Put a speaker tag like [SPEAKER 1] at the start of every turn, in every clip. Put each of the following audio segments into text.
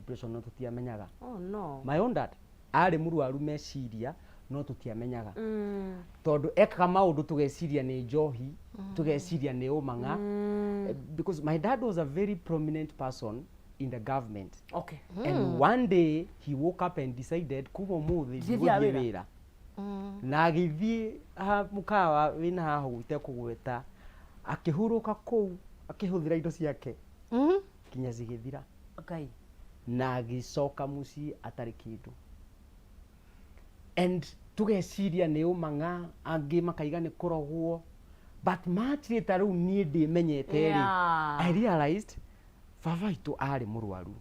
[SPEAKER 1] depression no tũtiamenyaga.
[SPEAKER 2] Oh no.
[SPEAKER 1] My own dad arĩ mũrwaru meciria no tũtiamenyaga, tondũ ekaga maũndũ tũgeciria nĩ njohi, tũgeciria nĩ ũmang'a, because my dad was a very prominent person in the government. And one day he woke up and decided, kuma ũmũthĩ
[SPEAKER 2] Ndithiaga
[SPEAKER 1] ndigũthiĩ
[SPEAKER 2] wĩra.
[SPEAKER 1] Wĩra. Na agĩthiĩ mũkawa wĩna haha ũguo itekũgweta, akĩhurũka kũu, akĩhũthĩra indo ciake nginya cigĩthira.
[SPEAKER 2] Ngai.
[SPEAKER 1] Na agĩcoka mũciĩ atarĩ kĩndũ, and tũgeciria nĩ ũmang'a, angĩ makaiga nĩ kũrogwo, but much later, rĩu niĩ ndĩmenyete rĩ, I realized baba witũ arĩ mũrwaru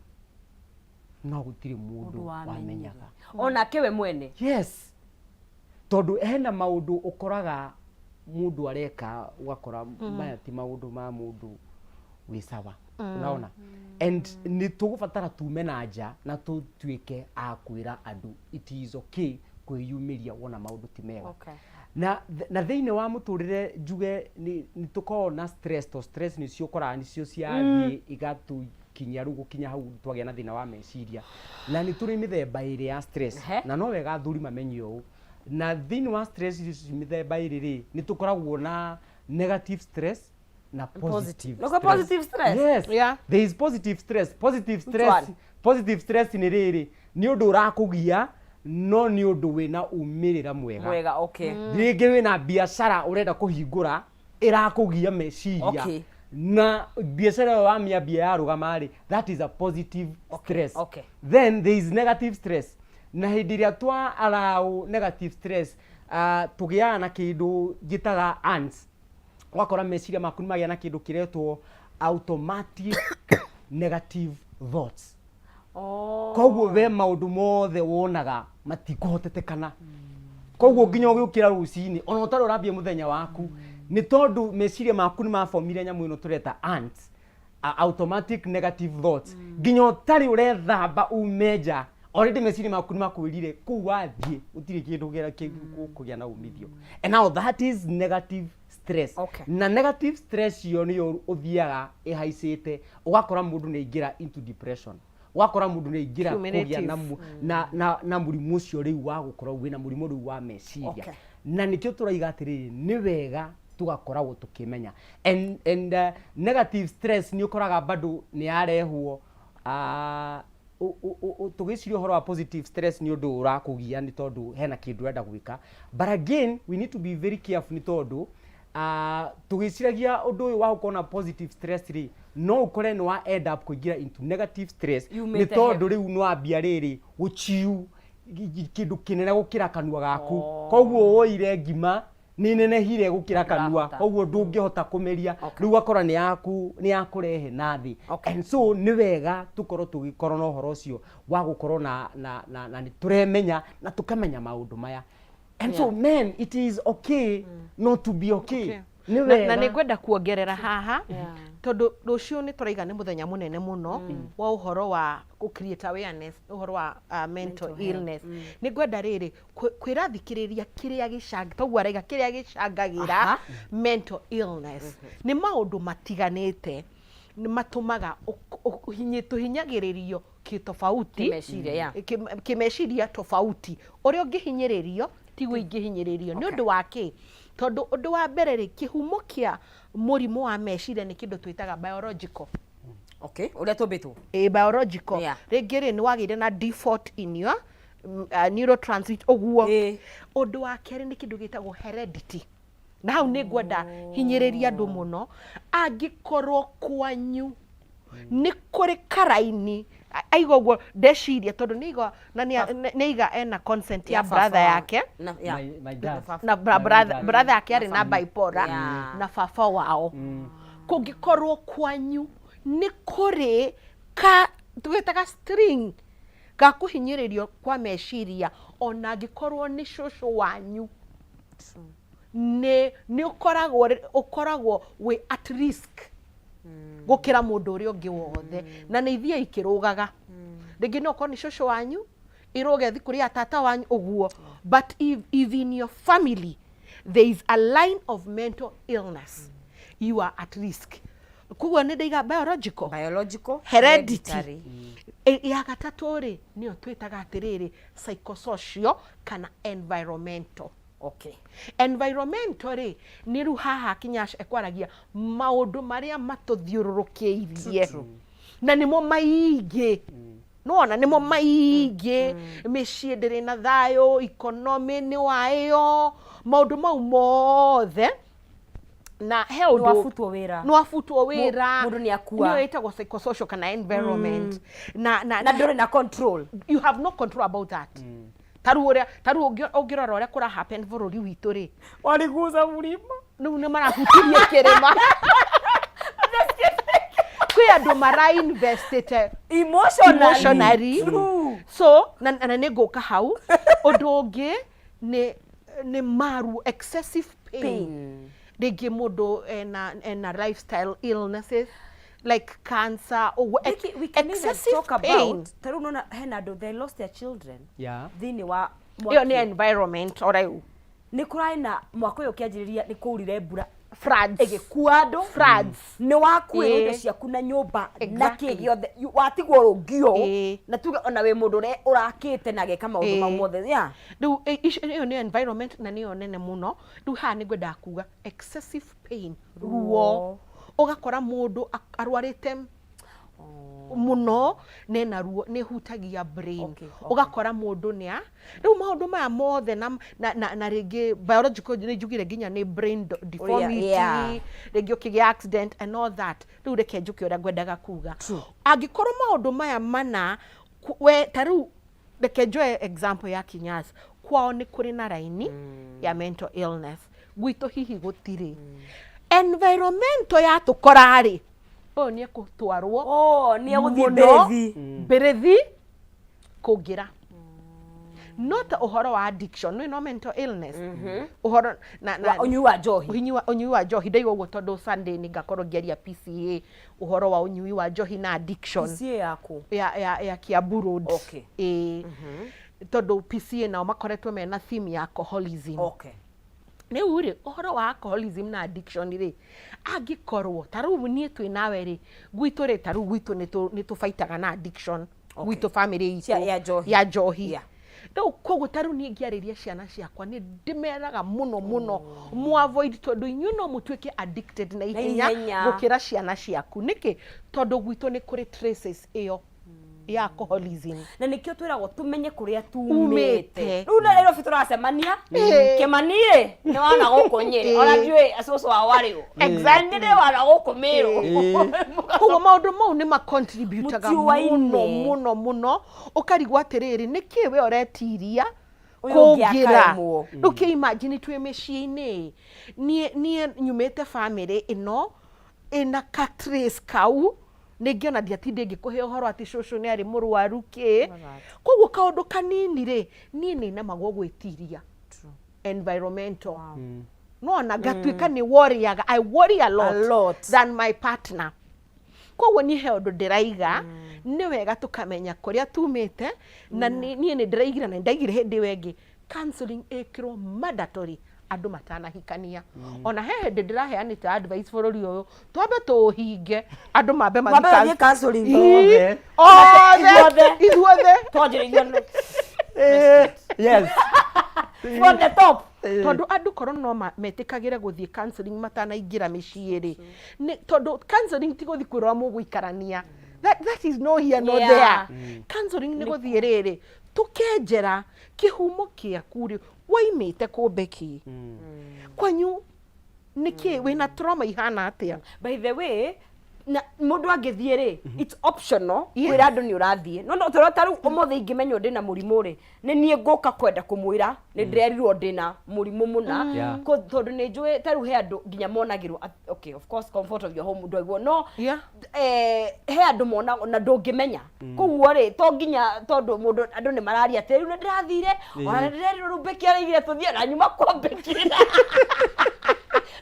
[SPEAKER 1] no gũtirĩ mũndũ
[SPEAKER 2] Mũndũ
[SPEAKER 1] wamenyaga.
[SPEAKER 2] Onake we mwene.
[SPEAKER 1] Yes, tondũ hena maũndũ ũkoraga mũndũ areka, ũgakora maya ti maũndũ ma mũndũ wĩ sawa, unaona? And nĩ tũgũbatara tume na nja na tũtuĩke a kwĩra andũ it is okay kwĩyumĩria wona maũndũ ti mega. Na thĩinĩ wa mũtũrĩre, njuge nĩ tũkoragwo na stress, to stress nĩcio ũkoraga nĩcio ciathiĩ igatũkinyia rĩu gũkinya hau twagĩa na thĩna wa meciria. Na nĩ tũrĩ mĩthemba ĩrĩ ya stress. Na no wega athuri mamenye ũũ. Na thĩinĩ wa stress ici mĩthemba ĩrĩ rĩ, nĩ tũkoragwo na negative stress na positive
[SPEAKER 2] Nĩkuo positive stress?
[SPEAKER 1] Yes. There is positive stress. Positive stress,
[SPEAKER 2] one?
[SPEAKER 1] positive stress nĩ rĩrĩ, nĩ ũndũ ũrakũgia no nĩ ũndũ wĩna umĩrĩra mwega.
[SPEAKER 2] Mwega, okay.
[SPEAKER 1] Rĩngĩ wĩna biacara ũrenda kũhingũra ĩrakũgia meciria, na biacara ĩyo wamĩambia yarũgama rĩ, that is a positive stress. Then there is negative stress, na hĩndĩ ĩrĩa twa allow negative stress, tũgĩaga na kĩndũ njĩtaga ants. Ũgakora meciria maku nĩ magĩa na kĩndũ kĩretwo automatic negative thoughts. Koguo we maũndũ mothe wonaga matikũhotetekana. Koguo nginya ũgĩũkĩra rũcinĩ, ona ũtarĩ ũrambia mũthenya waku, nĩ tondũ meciria maku nĩ mabomire nyamũ ĩno tũreta ants, automatic negative thoughts, nginya ũtarĩ ũrethamba ume nja, already meciria maku nĩ makwĩrire kũu wathiĩ gũtirĩ kĩndũ kũgĩa na umithio. And now that is negative stress. Na negative stress iyo nĩyo ũthiaga ĩhaicĩte, ũgakora mũndũ nĩ aingĩra into depression, ũgakora mũndũ nĩ aingĩra kũgĩa na mũrimũ ũcio rĩu wa gũkorwo wĩna mũrimũ rĩu wa meciria. Na nĩkĩo tũraiga atĩrĩrĩ, nĩ wega tũgakoragwo tũkĩmenya. And negative stress nĩ ũkoraga bado nĩ yarehwo, tũgĩciria ũhoro wa positive stress nĩ ũndũ ũrakũgia nĩ tondũ hena kĩndũ ũrenda gwĩka, but again we need to be very careful, nĩ tondũ tũgĩciragia ũndũ ũyũ wa gũkorwo na positive stress rĩ, no ũkore nĩ wa end up kũingĩra into negative stress, nĩ
[SPEAKER 2] Yumĩte.
[SPEAKER 1] Tondũ rĩu nĩ wambia rĩrĩ gũchiu kĩndũ kĩnene gũkĩra kanua gaku. Koguo woire ngima nĩ nenehire gũkĩra kanua.
[SPEAKER 2] Ndũrahota.
[SPEAKER 1] Koguo ndũngĩhota kũmeria. Rĩu ũgakora nĩ yaku nĩ yakũrehe na thĩ. And so nĩ wega tũkorwo tũgĩkorwo na ũhoro ũcio wa gũkorwo na nĩ tũremenya na tũkamenya maũndũ maya. And so men, it is okay not to be okay. Nĩ
[SPEAKER 3] Na
[SPEAKER 1] wega.
[SPEAKER 3] Nĩ ngwenda kuongerera haha, tondũ rũciũ nĩ tũraiga nĩ mũthenya mũnene mũno wa ũhoro wa gũ create awareness ũhoro wa mental illness. Nĩ ngwenda rĩrĩ kwĩra thikĩrĩria kĩrĩa gĩcang toguo araiga kĩrĩa gĩcangagĩra mental illness nĩ maũndũ matiganĩte, nĩ matũmaga tũhinyagĩrĩrio kĩtofauti.
[SPEAKER 2] Kĩmeciria, yeah.
[SPEAKER 3] Kĩmeciria tofauti. Ũrĩa ũngĩhinyĩrĩrio tiguo ingĩhinyĩrĩrio. Nĩ ũndũ wa kĩ? Tondũ ũndũ wa mbere rĩ, kĩhumo kĩa mũrimũ wa meciria nĩ kĩndũ twĩtaga biological.
[SPEAKER 2] Okay, ũrĩa tũmbĩtwo.
[SPEAKER 3] Ĩ, biological. Rĩngĩ rĩ, nĩ wagĩire na default in your neurotransmit ũguo. Ũndũ wa kerĩ nĩ kĩndũ gĩtagwo heredity, na hau nĩ ngwenda hinyĩrĩria andũ mũno. Angĩkorwo kwanyu nĩ kũrĩ karaini aiga ũguo, ndeciria tondũ nĩ aiga na nĩ aiga ena consent ya
[SPEAKER 2] baba
[SPEAKER 3] brother yake.
[SPEAKER 2] Na, yeah.
[SPEAKER 1] My dad.
[SPEAKER 3] Na
[SPEAKER 1] My dad.
[SPEAKER 3] Brother yake arĩ na bipolar na baba wao. Kũngĩkorwo kwanyu nĩ kũrĩ ka tũgĩtaga string ga kũhinyĩrĩrio kwa meciria, ona angĩkorwo nĩ cũcũ wanyu, nĩ ũkoragwo wĩ at risk gũkĩra mũndũ ũrĩa ũngĩ wothe. Na nĩ ithiĩ ikĩrũgaga, rĩngĩ no ũkorwo nĩ cũcũ wanyu, ĩrũge thi kũrĩ ya tata wanyu ũguo, but if in your family there is a line of mental illness, you are at risk. Koguo nĩ ndaiga biological,
[SPEAKER 2] biological,
[SPEAKER 3] heredity.
[SPEAKER 2] Hereditary.
[SPEAKER 3] Ya gatatũ rĩ, nĩyo twĩtaga atĩrĩrĩ psychosocial kana environmental. Environmental rĩ, nĩ rĩu haha Kinyash ekwaragia maũndũ marĩa matũthiũrũrũkĩirie, na nĩmo maingĩ nĩwona, nĩmo maingĩ. Mĩciĩ ndĩrĩ na thayũ, economy nĩ waĩyo, maũndũ mau mothe, na he ũndũ
[SPEAKER 2] Nĩwabutwo wĩra.
[SPEAKER 3] Nĩwabutwo wĩra.
[SPEAKER 2] Mũndũ nĩakua.
[SPEAKER 3] Nĩyo ĩtagwo psychosocial kana environment na
[SPEAKER 2] Na ndũrĩ na control.
[SPEAKER 3] You have no control about that. Tarĩu ũrĩa, tarĩu ũngĩrora ũrĩa kũra happen bũrũri witũ rĩ,
[SPEAKER 2] Waliguza mlima.
[SPEAKER 3] Rĩu nĩ marahutirie kĩrĩma. Kwĩ andũ mara investite
[SPEAKER 2] emotionally.
[SPEAKER 3] Emotionally.
[SPEAKER 2] True.
[SPEAKER 3] So na nĩ ngũka hau. Ũndũ ũngĩ nĩ maru, excessive pain.
[SPEAKER 2] Pain.
[SPEAKER 3] Rĩngĩ mũndũ ena lifestyle illnesses like cancer, ũguo.
[SPEAKER 2] We can even
[SPEAKER 3] Excessive
[SPEAKER 2] talk
[SPEAKER 3] pain.
[SPEAKER 2] about, ta rĩu nona hena andũ, they lost their children thĩinĩ wa
[SPEAKER 3] Ĩyo nĩ
[SPEAKER 2] mwaki.
[SPEAKER 3] Environment ora rĩu.
[SPEAKER 2] Nĩ kũrarĩ na mwaka ũyũ ũkĩanjĩrĩria nĩ kũurire mbura
[SPEAKER 3] Floods.
[SPEAKER 2] ĩgĩkua andũ.
[SPEAKER 3] Floods.
[SPEAKER 2] Nĩ wakuĩrwo indo ciaku na nyũmba na kĩ gĩothe. Watigwo rũngio na tuge ona wĩ mũndũ ũrĩa ũrakĩte na ageka maũndũ mau mothe, yeah.
[SPEAKER 3] Rĩu ĩyo nĩ environment na nĩyo nene mũno. Rĩu haha nĩ ngwendaga kuga excessive pain, ruo. Ũgakora mũndũ arwarĩte mũno nena ruo, nĩ hutagia brain. Ũgakora mũndũ nĩ a rĩu maũndũ maya mothe na rĩngĩ biological nĩ njugire nginya nĩ brain deformity, rĩngĩ ũkĩgĩa accident and all that. Rĩu reke njũke ũrĩa ngwendaga kuga. Angĩkorwo maũndũ maya mana we ta rĩu reke njoe example ya Kinyas, kwao nĩ kũrĩ na raini ya mental illness, gwitũ hihi gũtirĩ. Environmental yatũkora rĩ, ũyũ nĩ ekũtwarwo
[SPEAKER 2] Oh, nĩ egũthiĩ
[SPEAKER 3] mũno
[SPEAKER 2] mbĩrĩthi.
[SPEAKER 3] Mbĩrĩthi kũngĩra no ta ũhoro wa addiction nĩ no mental illness ũhoro na
[SPEAKER 2] Wa ũnyui wa njohi.
[SPEAKER 3] Ũnyui wa njohi. Ndaiga ũguo tondũ Sunday nĩ ngakorwo ngĩaria PCA ũhoro wa ũnyui wa njohi na addiction.
[SPEAKER 2] PCA yaku?
[SPEAKER 3] Ya Kiambu Road. Ĩĩ, tondũ PCA nao makoretwo mena theme ya alcoholism. Rĩu rĩ, ũhoro wa alcoholism na addiction rĩ, angĩkorwo ta rĩu niĩ twĩ nawe rĩ, gwitũ rĩ, ta rĩu gwitũ nĩ tũbaitaga na addiction gwitũ family itũ
[SPEAKER 2] Ya njohi.
[SPEAKER 3] Ya njohi. Rĩu koguo ta rĩu niĩ ngĩarĩria ciana ciakwa nĩ ndĩmeraga mũno mũno mu avoid, tondũ inyuĩ no mũtuĩke addicted na ihenya
[SPEAKER 2] ihenya.
[SPEAKER 3] gũkĩra ciana ciaku. Nĩkĩ? Tondũ gwitũ nĩ kũrĩ traces ĩyo ya alcoholism.
[SPEAKER 2] Na nĩkĩo twĩragwo tũmenye kũrĩa
[SPEAKER 3] Umĩte.
[SPEAKER 2] tumĩte. Rĩu na Nairobi tũracemania Kĩmani rĩ, nĩ wana gũkũ Nyĩrĩ, ona ndiũĩ cũcũ wao warĩ ũ. Nĩ ndĩ wana gũkũ Mĩrũ.
[SPEAKER 3] Koguo maũndũ mau nĩ macontributaga
[SPEAKER 2] Mũtiũaine.
[SPEAKER 3] mũno mũno mũno. Ũkarigwo atĩrĩrĩ, nĩkĩ we ũretiria
[SPEAKER 2] Ũyũ ũngĩ
[SPEAKER 3] kũngĩra?
[SPEAKER 2] akaremwo.
[SPEAKER 3] Rĩu kĩ imagine twĩ mĩciĩ-inĩ, niĩ nyumĩte family ĩno ĩna ka trace kau, nĩngĩona ndiatinde ngĩkũhe ũhoro atĩ cũcũ nĩ arĩ mũrwaru kĩ. Koguo kaũndũ kanini rĩ, niĩ nĩ nemagwo gwĩtiria environmental, nona ngatuĩka nĩ worryaga. I worry a lot,
[SPEAKER 2] A lot.
[SPEAKER 3] than my partner. Koguo niĩ he ũndũ ndĩraiga, nĩ wega tũkamenya kũrĩa tumĩte, na niĩ nĩ ndĩraigire na nĩ ndaigire hĩndĩ ĩyo ĩngĩ counseling ĩkĩrwo mandatory andũ matanahikania. Ona he hĩndĩ ndĩraheanĩte advice bũrũri ũyũ twambe tũũhinge, andũ mambe mathiĩ
[SPEAKER 2] Mambe mathiĩ counseling.
[SPEAKER 3] Ii,
[SPEAKER 1] Othe.
[SPEAKER 3] othe,
[SPEAKER 2] Ithuothe.
[SPEAKER 3] ithuothe.
[SPEAKER 2] Twanjĩrĩirie from the top.
[SPEAKER 3] Tondũ andũ korwo no metĩkagĩre gũthiĩ counseling matanaingĩra mĩciĩ rĩ, nĩ tondũ counseling ti gũthiĩ kwĩrwo mũgũikarania. That is no here no there. Counseling nĩ gũthiĩ rĩrĩ tũkenjera kĩhumo kĩaku rĩ, waimĩte kũmbe kĩ kwanyu, nĩkĩ wĩna trauma ihana atĩa.
[SPEAKER 2] By the way, na mũndũ angĩthiĩ rĩ, it's optional kwĩra andũ nĩ ũrathiĩ, no tũrĩa ta rĩu ũmũthĩ ingĩmenywo ndĩna mũrimũ rĩ, nĩ niĩ ngũka kwenda kũmwĩra nĩ ndĩrerirwo ndĩna mũrimũ mũna. Tondũ nĩ njũĩ ta rĩu he andũ nginya monagĩrwo okay, of course comfort of your home ndwaigwo no he andũ mona na ndũngĩmenya. Koguo rĩ, to nginya tondũ mũndũ andũ nĩ mararia atĩ rĩu nĩ ndĩrathire, ona nĩ ndĩrerirwo rĩu Becky araigire tũthiĩ na nyuma kwa Becky,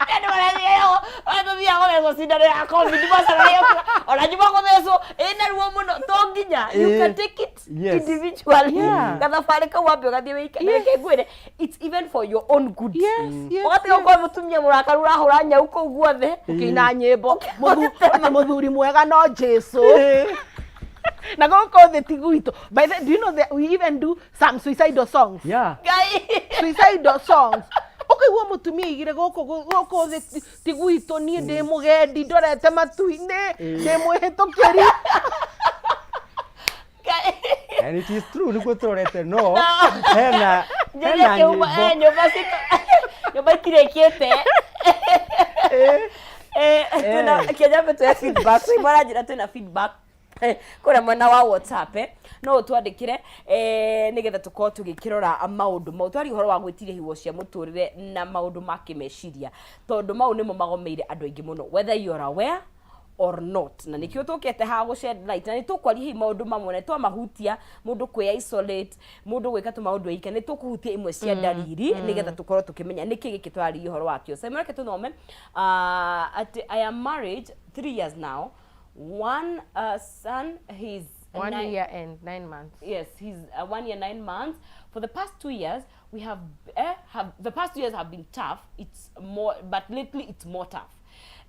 [SPEAKER 2] andũ marathiaga tũthiaga gũthecwo cindano ya COVID macaragia, ona nyuma gũthecwo ĩna ruo mũno. To nginya you can take it. Individually. Gathabarĩ kau wambe ũgathiĩ wĩike na reke ngwĩre, it's even for your own good. Ũgatiga gũkorwo mũtumia mũrakaru ũrahũra nyau kũu guothe.
[SPEAKER 3] Ũkĩina nyĩmbo atĩ mũthuri mwega no Jesu na gũkũ thĩ ti gwitũ. By the, do you know that we even do some suicidal songs?
[SPEAKER 2] Ngai.
[SPEAKER 3] Suicidal songs, ũkaigua mũtumia aigire gũkũ thĩ ti gwitũ, niĩ ndĩ mũgendi ndorete matu-inĩ, ndĩ mwĩhĩtũkĩri.
[SPEAKER 2] Ngai.
[SPEAKER 1] And it is true, nĩguo tũrorete no hena
[SPEAKER 2] Njĩria
[SPEAKER 1] hena
[SPEAKER 2] kĩhumo,
[SPEAKER 1] nyĩmbo.
[SPEAKER 2] Nyũmba citũ, nyũmba itirĩkĩte. Twĩna kĩnyambe tuhe feedback, rĩu maranjĩra twĩna feedback kũrĩa mwena wa WhatsApp, no ũtwandĩkĩre nĩgetha tũkorwo tũgĩkĩrora maũndũ mau twaria ũhoro wa gwĩtiria higo cia mũtũrĩre na maũndũ ma kĩmeciria, tondũ mau nĩmo magomeire andũ aingĩ mũno, whether you are aware or not. Na nĩkĩo tũkĩte haha gũ shed light, na nĩ tũkwaria hihi maũndũ mamwe na twamahutia, mũndũ kwĩ isolate, mũndũ gwĩka tũmaũndũ aika. Nĩ tũkũhutia imwe cia ndariri nĩgetha tũkorwo tũkĩmenya nĩkĩ gĩkĩ tũraririe ũhoro wakĩo. Simon, reke tũthome atĩ I am married 3 years now, one son, he's
[SPEAKER 3] One
[SPEAKER 2] nine,
[SPEAKER 3] year and 9 months.
[SPEAKER 2] Yes, he's 1 year 9 months. For the past 2 years we have have the past 2 years have been tough. It's more, but lately it's more tough.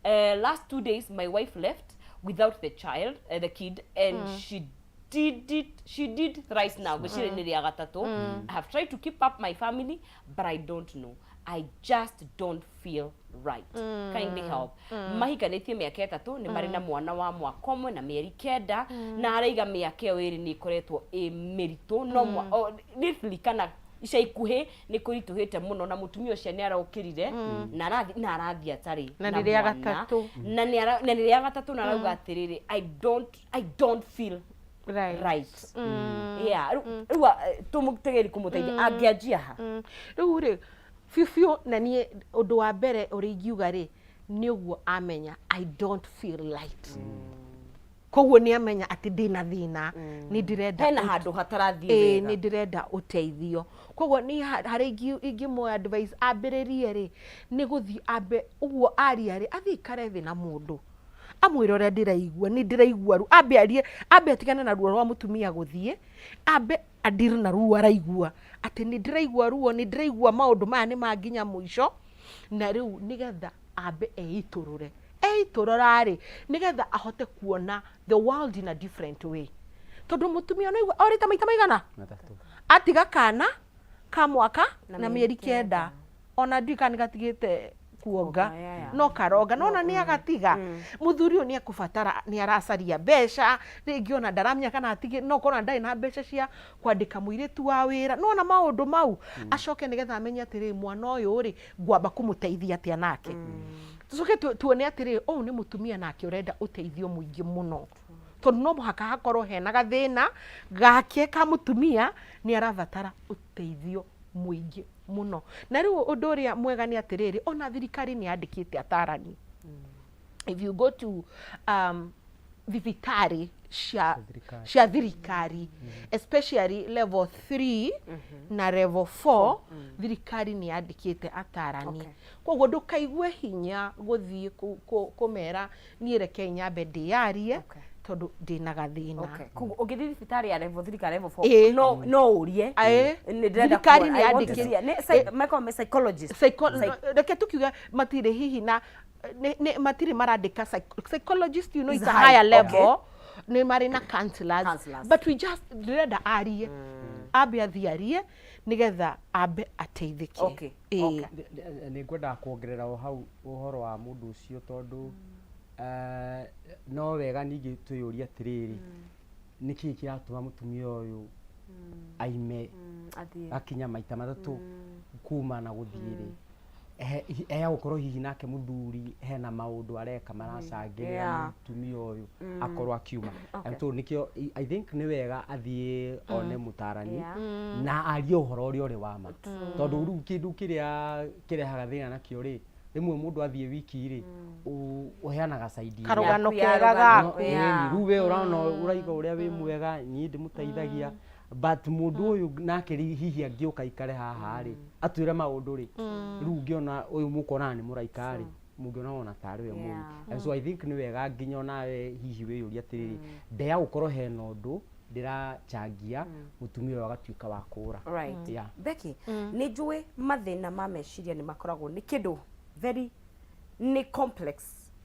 [SPEAKER 2] Last 2 days my wife left without the child, the kid, and she did it, she did thrice now. Gwĩciria nĩ rĩa gatatũ. I have tried to keep up my family, but I don't know, I just don't feel right. Kindly help. Mahikanĩtie mĩaka 3, nĩ marĩ na mwana wa mwaka 1 na mĩeri 9, na araiga mĩaka ĩyo 2 nĩ ĩkoretwo ĩ mĩritũ, no literally kana ica ikuhĩ nĩ kũritũhĩte mũno, na mũtumia ũcio nĩ arokĩrire na arathiĩ atarĩ
[SPEAKER 3] Na nĩ rĩa
[SPEAKER 2] mwana.
[SPEAKER 3] gatatũ.
[SPEAKER 2] Na nĩ rĩa gatatũ, na arauga atĩrĩrĩ, I don't feel right. Yeah, rĩu tũmũtegerie kũmũteithia angĩanjia ha?
[SPEAKER 3] Rĩu rĩ, biũ biũ, na niĩ ũndũ wa mbere ũrĩa ingiuga rĩ, nĩ ũguo amenya, "I don't feel light." Koguo nĩ amenya atĩ ndĩna thĩna, nĩ ndĩrenda
[SPEAKER 2] Hena handũ hatarathiĩ wega.
[SPEAKER 3] Nĩ ndĩrenda ũteithio. Koguo niĩ harĩa ingĩmũ advice ambĩrĩrie rĩ, nĩ gũthiĩ ambe ũguo aria rĩ, athiĩ ikare thĩ na mũndũ, amwĩre ũrĩa ndĩraigua, nĩ ndĩraigua ruo. Ambe arie, ambe atigane na ruo rwa mũtumia gũthiĩ, ambe adiri na ruo araigua, atĩ nĩ ndĩraigua ruo, nĩ ndĩraigua maũndũ maya nĩ manginya mũico. Na rĩu nĩgetha ambe eitũrũre, eitũrũra rĩ, nĩgetha ahote kuona the world in a different way, tondũ mũtumia no igua orĩte maita maigana?
[SPEAKER 1] Matatũ.
[SPEAKER 3] Atiga kana ka mwaka na mĩeri 9, ona ndiũĩ kana nĩ gatigĩte kuonga.
[SPEAKER 2] Kuonga, yeah.
[SPEAKER 3] No karonga, nona nĩ agatiga mũthuri ũyũ, nĩ ekũbatara, nĩ aracaria mbeca rĩngĩ, ona ndaramenya kana atige, no korwo ndarĩ na mbeca cia kwandĩka mũirĩtu wa wĩra, nona maũndũ mau acoke nĩgetha amenye atĩrĩrĩ, mwana ũyũ rĩ, ngwamba kũmũteithia atĩa nake. Tũcoke tuone atĩrĩrĩ, ũyũ nĩ mũtumia nake ũrenda ũteithio mũingĩ mũno, tondũ no mũhaka hakorwo hena gathĩna gake ka mũtumia, nĩ arabatara ũteithio mũingĩ mũno. Na rĩu ũndũ ũrĩa mwega nĩ atĩrĩrĩ, ona thirikari nĩ yandĩkĩte atarani. If you go to thibitarĩ cia
[SPEAKER 1] thirikari.
[SPEAKER 3] Cia thirikari, especially level 3 na level 4, thirikari nĩ yandĩkĩte atarani. Koguo ndũkaigue hinya gũthiĩ kũmera, niĩ rekei nyambe ndĩyarie, tondũ ndĩna gathĩna.
[SPEAKER 2] Okay. Koguo ũngĩthiĩ thibitarĩ ya level 3 kana level 4, no ũrie, "Nĩ ndĩrenda
[SPEAKER 3] Thirikari
[SPEAKER 2] kuona-
[SPEAKER 3] nĩ
[SPEAKER 2] I want to
[SPEAKER 3] yandĩkĩte-
[SPEAKER 2] see-" Nĩ makoragwo me psychologist.
[SPEAKER 3] Reke tukiuge matirĩ hihi na matirĩ marandĩka psychologist, you know,
[SPEAKER 2] Is
[SPEAKER 3] it's a
[SPEAKER 2] high,
[SPEAKER 3] higher level. Nĩ marĩ na counselors,
[SPEAKER 2] Counselors.
[SPEAKER 3] but we just ndĩrenda arie, ambe athiĩ arie nĩgetha ambe ateithĩke.
[SPEAKER 1] Nĩ ngwendaga kuongerera o hau ũhoro wa mũndũ ũcio, tondũ no wega ningĩ twĩyũrie atĩrĩrĩ, nĩkĩĩ kĩratũma mũtumia ũyũ aime
[SPEAKER 2] Athiĩ.
[SPEAKER 1] akinya maita matatũ kuma na gũthiĩ rĩ? Eya gũkorwo hihi nake mũthuri hena maũndũ areka maracangĩrĩra mũtumia ũyũ akorwo akiuma. And so nĩkĩo I think nĩ wega athiĩ one mũtarani na arie ũhoro ũrĩa ũrĩ wa ma, tondũ rĩu kĩndũ kĩrĩa kĩrehaga thĩna nakĩo rĩ, rĩmwe mũndũ athiĩ wiki rĩ, ũheanaga side ĩmwe.
[SPEAKER 3] Karũgano
[SPEAKER 2] Yaku ya
[SPEAKER 3] kega
[SPEAKER 2] rũgano.
[SPEAKER 1] No,
[SPEAKER 3] gaku.
[SPEAKER 1] ĩni, rĩu we ũrona ũraiga ũrĩa wĩ mwega, niĩ ndĩmũteithagia, but mũndũ ũyũ nake rĩ, hihi angĩũka ikare haha rĩ, atwĩre maũndũ rĩ, rĩu ũngĩona ũyũ mũkonaga nĩ mũraika rĩ, mũngĩona ona tarĩ we mũru. And so I think nĩ wega nginya onawe hihi wĩyũrie atĩrĩrĩ, ndeya gũkorwo hena ũndũ. Ndĩrachangia mũtumia ũyũ agatuĩka wa kũra. Yeah.
[SPEAKER 2] Becky, nĩ njũĩ mathĩna ma meciria nĩ makoragwo nĩ kĩndũ very nĩ complex,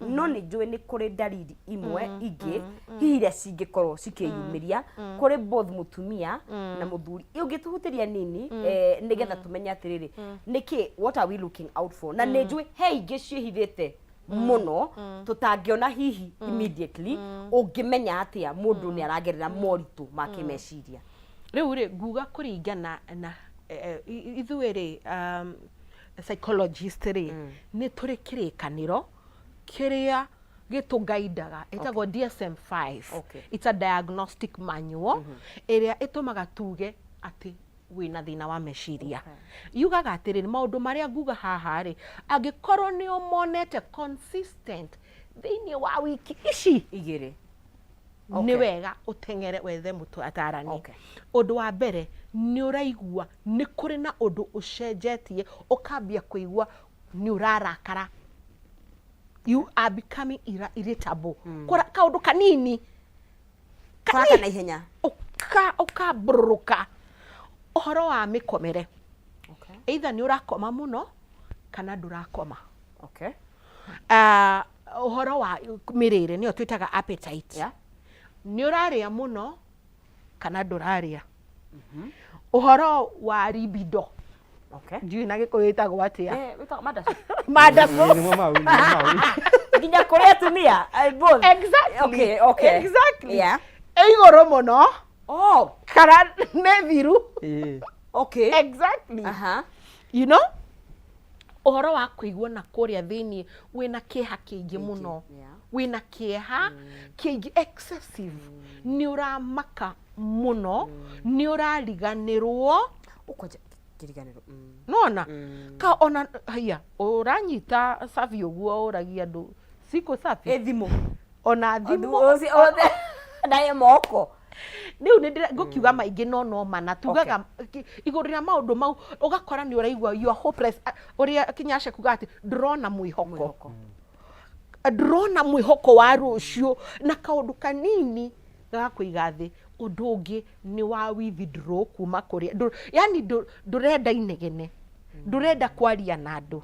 [SPEAKER 2] no nĩ njũĩ nĩ kũrĩ ndariri imwe ingĩ hihi iria cingĩkorwo cikĩyumĩria kũrĩ both mũtumia na mũthuri. Ũngĩtũhutĩria nini nĩgetha tũmenye atĩrĩrĩ, nĩkĩ, what are we looking out for? Na nĩ njũĩ he ingĩ ciĩhithĩte mũno tũtangĩona hihi immediately. Ũngĩmenya atĩa mũndũ nĩ aragerera moritũ ma kĩmeciria?
[SPEAKER 3] Rĩu rĩ, nguga kũringana na ithuĩ rĩ, psychologist rĩ, nĩ tũrĩ kĩrĩkanĩro kĩrĩa gĩtũgaidaga, ĩtagwo DSM-5. It's a diagnostic manual ĩrĩa ĩtũmaga tuge atĩ wĩna thĩna wa meciria. Yugaga atĩrĩrĩ, maũndũ marĩa nguga haha rĩ, angĩkorwo nĩ ũmonete consistent thĩinĩ wa wiki ici
[SPEAKER 2] 2,
[SPEAKER 3] nĩ wega ũteng'ere wethe mũtaarani. Ũndũ wa mbere, nĩ ũraigua nĩ kũrĩ na ũndũ ũcenjetie, ũkambia kũigua nĩ ũrarakara, you are becoming irritable. Kaũndũ kanini
[SPEAKER 2] Kũraka na ihenya.
[SPEAKER 3] Ũkambũrũrũka. Ũhoro wa mĩkomere, either nĩ ũrakoma mũno kana ndũrakoma. Ah, ũhoro wa mĩrĩre, nĩyo twĩtaga appetite, nĩ ũrarĩa mũno kana ndũrarĩa. Ũhoro wa libido, ndiũĩ na Gĩkũyũ ĩtagwo atĩa.
[SPEAKER 2] Wĩtagwo mandacu.
[SPEAKER 3] Mandacu.
[SPEAKER 1] Nĩmo mau, nĩmo mau.
[SPEAKER 2] Nginya kũrĩ atumia, both.
[SPEAKER 3] Exactly.
[SPEAKER 2] Okay.
[SPEAKER 3] Ĩ igũrũ mũno kana nĩ thiru. Exactly. Ũhoro wa kũigua na kũrĩa thĩiniĩ wĩna kĩeha kĩingĩ mũno, wĩna kĩeha kĩingĩ, excessive, nĩ ũramaka mũno, nĩ ũrariganĩrwo.
[SPEAKER 2] Ũkwanja kĩriganĩro.
[SPEAKER 3] Nona ka ona haiya ũranyita cabi ũguo ũragia andũ siko safi.
[SPEAKER 2] Ĩ thimũ?
[SPEAKER 3] Ona thimũ.
[SPEAKER 2] Othe naye moko.
[SPEAKER 3] Rĩu nĩ ngũkiuga maingĩ, no mana tugaga igũrũ rĩa maũndũ mau, ũgakora nĩ ũraigua you are hopeless. Ah, ũrĩa Kinyasha kuga atĩ ndũrona mwĩhoko,
[SPEAKER 2] Mwĩhoko.
[SPEAKER 3] Ndũrona mwĩhoko wa rũciũ, na kaũndũ kanini gagakũiga thĩ. Ũndũ ũngĩ nĩ wa withdraw kuma kũrĩ yani ndũrenda inegene, ndũrenda kwaria na andũ.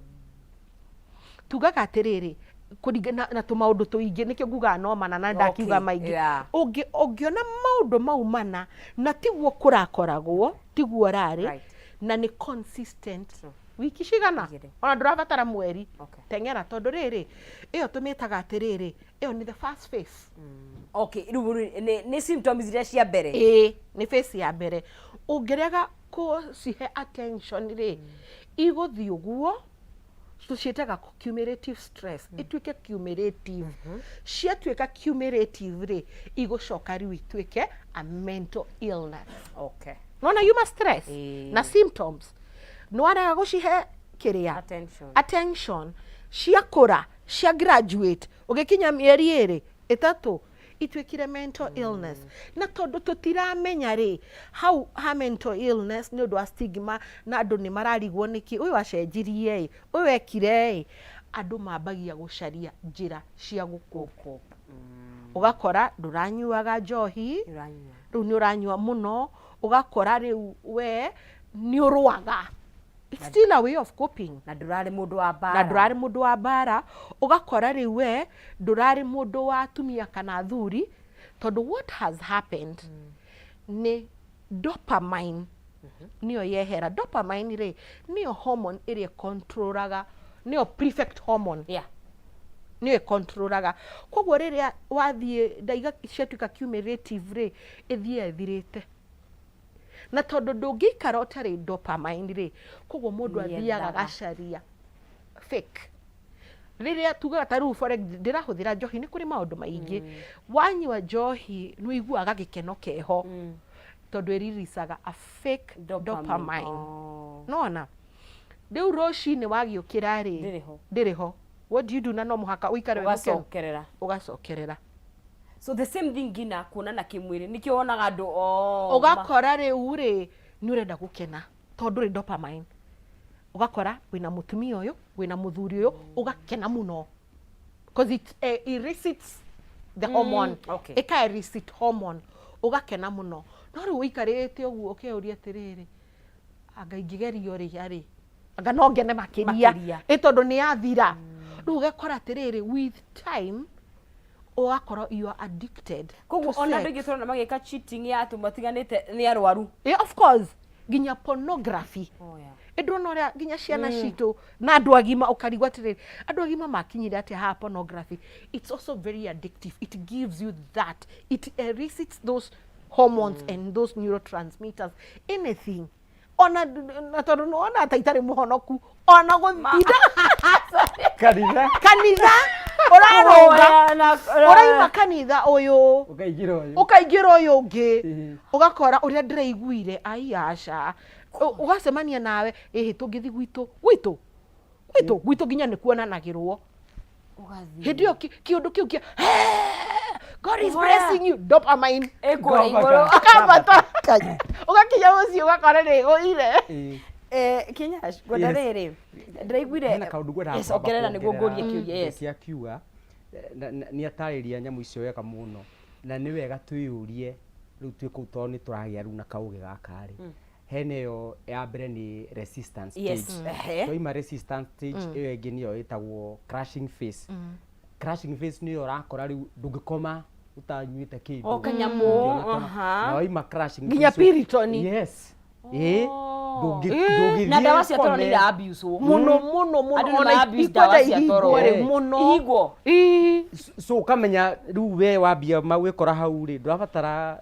[SPEAKER 3] Tugaga atĩrĩrĩ, kũringana na tũmaũndũ tũingĩ, nĩkĩo ngugaga no mana na ndakiuga maingĩ. Ũngĩona maũndũ mau mana na tiguo kũrakoragwo, tiguo rarĩ, na nĩ consistent wiki cigana,
[SPEAKER 2] 2.
[SPEAKER 3] Ona ndũrabatara mweri, teng'era, tondũ rĩrĩ, ĩyo tũmĩtaga atĩrĩrĩ, ĩyo nĩ the first phase.
[SPEAKER 2] Okay, rĩu nĩ symptoms iria cia mbere.
[SPEAKER 3] Ĩĩ, nĩ phase ya mbere. Ũngĩrega kũcihe attention rĩ, igũthiĩ ũguo, tũciĩtaga cumulative stress, ĩtuĩke cumulative. Ciatuĩka cumulative rĩ, igũcoka rĩu ituĩke a mental illness. Nona yuma stress na symptoms, nĩwarega gũcihe kĩrĩa,
[SPEAKER 2] Attention.
[SPEAKER 3] Attention, ciakũra, cia graduate, ũgĩkinya mĩeri 2, 3, ituĩkire mental illness. Na tondũ tũtiramenya rĩ, hau ha mental illness, nĩ ũndũ wa stigma na andũ nĩ mararigwo nĩkĩ ũyũ acenjirie ĩ, ũyũ ekire ĩ, andũ mambagia gũcaria njĩra cia gũkũ. Ũgakora ndũranyuaga njohi,
[SPEAKER 2] Ũranyua.
[SPEAKER 3] Rĩu nĩ ũranyua mũno, ũgakora rĩu we nĩ ũrũaga. It's still a way of coping.
[SPEAKER 2] Na ndũrarĩ mũndũ wa mbara.
[SPEAKER 3] Na ndũrarĩ mũndũ wa mbara. Ũgakora rĩu we ndũrarĩ mũndũ wa atumia kana athuri, tondũ what has happened nĩ dopamine nĩyo yehera. Dopamine rĩ, nĩyo hormone ĩrĩa ĩcontrolaga, nĩyo prefect hormone, nĩyo ĩcontrolaga. Koguo rĩrĩa wathiĩ ndaiga ciatuĩka cumulative rĩ, ĩthiĩ ĩthirĩte, na tondũ ndũngĩikara ũtarĩ dopamine rĩ, koguo mũndũ athiaga
[SPEAKER 2] Nĩethaga.
[SPEAKER 3] agacaria fake. Rĩrĩa tugaga ta rĩu for ndĩrahũthĩra njohi, nĩ kũrĩ maũndũ maingĩ. Wanyua njohi nĩ ũiguaga gĩkeno keho, tondũ ĩriricaga a fake dopamine. Nona rĩu rũcinĩ wagĩũkĩra rĩ,
[SPEAKER 2] Ndĩrĩ ho.
[SPEAKER 3] Ndĩrĩ ho. What do you do? Na no mũhaka ũikare wĩ mũkenu.
[SPEAKER 2] Ũgacokerera.
[SPEAKER 3] Ũgacokerera.
[SPEAKER 2] So the same thing nginya kuonana kĩmwĩrĩ, nĩkĩo wonaga andũ oh,
[SPEAKER 3] Ũgakora rĩu rĩ, nĩ ũrenda gũkena tondũ rĩ dopamine, ũgakora wĩna mũtumia ũyũ, wĩna mũthuri ũyũ, ũgakena mũno because it elicits the hormone. Ĩka elicit hormone. Ũgakena mũno, no rĩu ũikarĩte ũguo ũkeyũria atĩrĩrĩ, anga ingĩgerio rĩ rĩ, anga no ngene makĩria?
[SPEAKER 2] Makĩria.
[SPEAKER 3] Ĩ tondũ nĩ yathira. Rĩu ũgekora atĩrĩrĩ, with time ũgakorwo you are addicted
[SPEAKER 2] Koguo
[SPEAKER 3] to
[SPEAKER 2] ona andũ
[SPEAKER 3] sex.
[SPEAKER 2] aingĩ tũrona magĩka cheating ya atĩ matiganĩte nĩ arwaru.
[SPEAKER 3] Yeah, of course, nginya pornography.
[SPEAKER 2] Oh, yeah.
[SPEAKER 3] Ĩndona ũrĩa nginya ciana citũ na andũ agima, ũkarigwo atĩrĩrĩ, andũ agima makinyire atĩa haha? Pornography, it's also very addictive. It gives you that, it elicits those hormones and those neurotransmitters, anything. Ona na tondũ nĩwona ta itarĩ mũhonoku, ona gũtinda
[SPEAKER 1] Kanitha.
[SPEAKER 3] Kanitha ũrarũga, ũraima kanitha ũyũ,
[SPEAKER 1] ũkaingĩra ũyũ,
[SPEAKER 3] ũkaingĩra ũyũ ũngĩ. Ũgakora ũrĩa ndĩraiguire, ai aca. Ũgacemania nawe, ĩhĩ, tũngĩthi gwitũ gwitũ gwitũ gwitũ nginya nĩ kuonanagĩrwo hĩndĩ ĩyo kĩũndũ kĩu kĩa "God is
[SPEAKER 2] Kũhoya.
[SPEAKER 3] blessing you", dopamine
[SPEAKER 2] ĩkũrĩa igũrũ.
[SPEAKER 3] Ũkambata ũgakinya mũciĩ, ũgakora nĩ ĩgũire.
[SPEAKER 2] Kenya ngwenda
[SPEAKER 1] Yes.
[SPEAKER 2] rĩrĩ ndĩraiguire.
[SPEAKER 1] Hena kaũndũ ngwendaga
[SPEAKER 2] Yes,
[SPEAKER 1] kwamba
[SPEAKER 2] ongerera nĩguo
[SPEAKER 1] kuongerera.
[SPEAKER 2] ngũrie kĩũria, yes.
[SPEAKER 1] Becky akiuga nĩ atarĩria nyamũ icio wega mũno, na nĩ wega twĩyũrie rĩu twĩ kũu, tondũ nĩ tũragĩa rĩu na kaũgĩ gaka rĩ, hena ĩyo ya mbere nĩ resistance stage. Twaima resistance stage, ĩyo ĩngĩ nĩyo ĩtagwo crashing phase. Crashing phase nĩyo ũrakora rĩu ndũngĩkoma ũtanyuĩte kĩndũ.
[SPEAKER 2] O kanyamũ,
[SPEAKER 1] Ũngĩona toro. Na waima crashing
[SPEAKER 3] Nginya
[SPEAKER 1] phase-
[SPEAKER 3] Piriton.
[SPEAKER 1] Yes, ĩĩ, ndũngĩthiĩ
[SPEAKER 2] Na ndawa cia toro nĩ
[SPEAKER 1] ũkome.
[SPEAKER 2] ira abuse
[SPEAKER 3] Mũno mũno mũno.
[SPEAKER 2] Andũ nĩ
[SPEAKER 3] Ona
[SPEAKER 2] ma-abuse
[SPEAKER 3] ikwenda
[SPEAKER 2] ndawa cia toro.
[SPEAKER 3] ihingwo rĩ mũno.
[SPEAKER 2] Ihingwo.
[SPEAKER 3] Ii.
[SPEAKER 1] So ũkamenya rĩu we wambia gwĩkora hau rĩ, ndũrabatara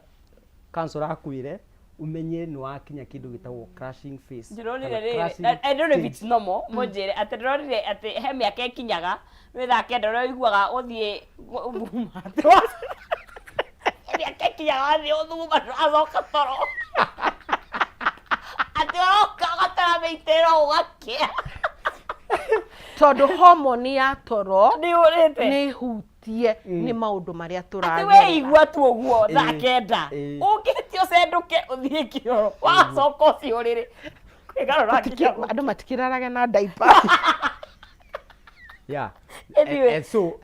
[SPEAKER 1] counselor akwĩre, ũmenye nĩ wakinya kĩndũ gĩtagwo crashing phase
[SPEAKER 2] Ndĩronire
[SPEAKER 1] kana
[SPEAKER 2] rĩrĩ,
[SPEAKER 1] crashing
[SPEAKER 2] I don't know if
[SPEAKER 1] stage.
[SPEAKER 2] it's normal, mũnjĩre atĩ ndĩronire atĩ he mĩaka ĩkinyaga wĩ thaa 9 ũrĩa ũiguaga ũthiĩ ũthuguma, mĩaka ĩkinyaga wathiĩ ũthuguma ndũracoka toro, atĩ ũroka ũgatara mĩitĩro ũgakĩa.
[SPEAKER 3] Tondũ homoni ya toro
[SPEAKER 2] nĩ ũrĩte
[SPEAKER 3] nĩ hutie nĩ maũndũ marĩa
[SPEAKER 2] atĩ
[SPEAKER 3] tũragerera.
[SPEAKER 2] weigua tu ũguo thaa 9, ũngĩtie ũcendũke ũthiĩ kĩoro, wacoka ũcio ũrĩrĩ kwĩgarũra nginya
[SPEAKER 3] Andũ matikĩrarage na ndaipa.
[SPEAKER 1] Yeah.
[SPEAKER 2] Anyway.
[SPEAKER 1] And so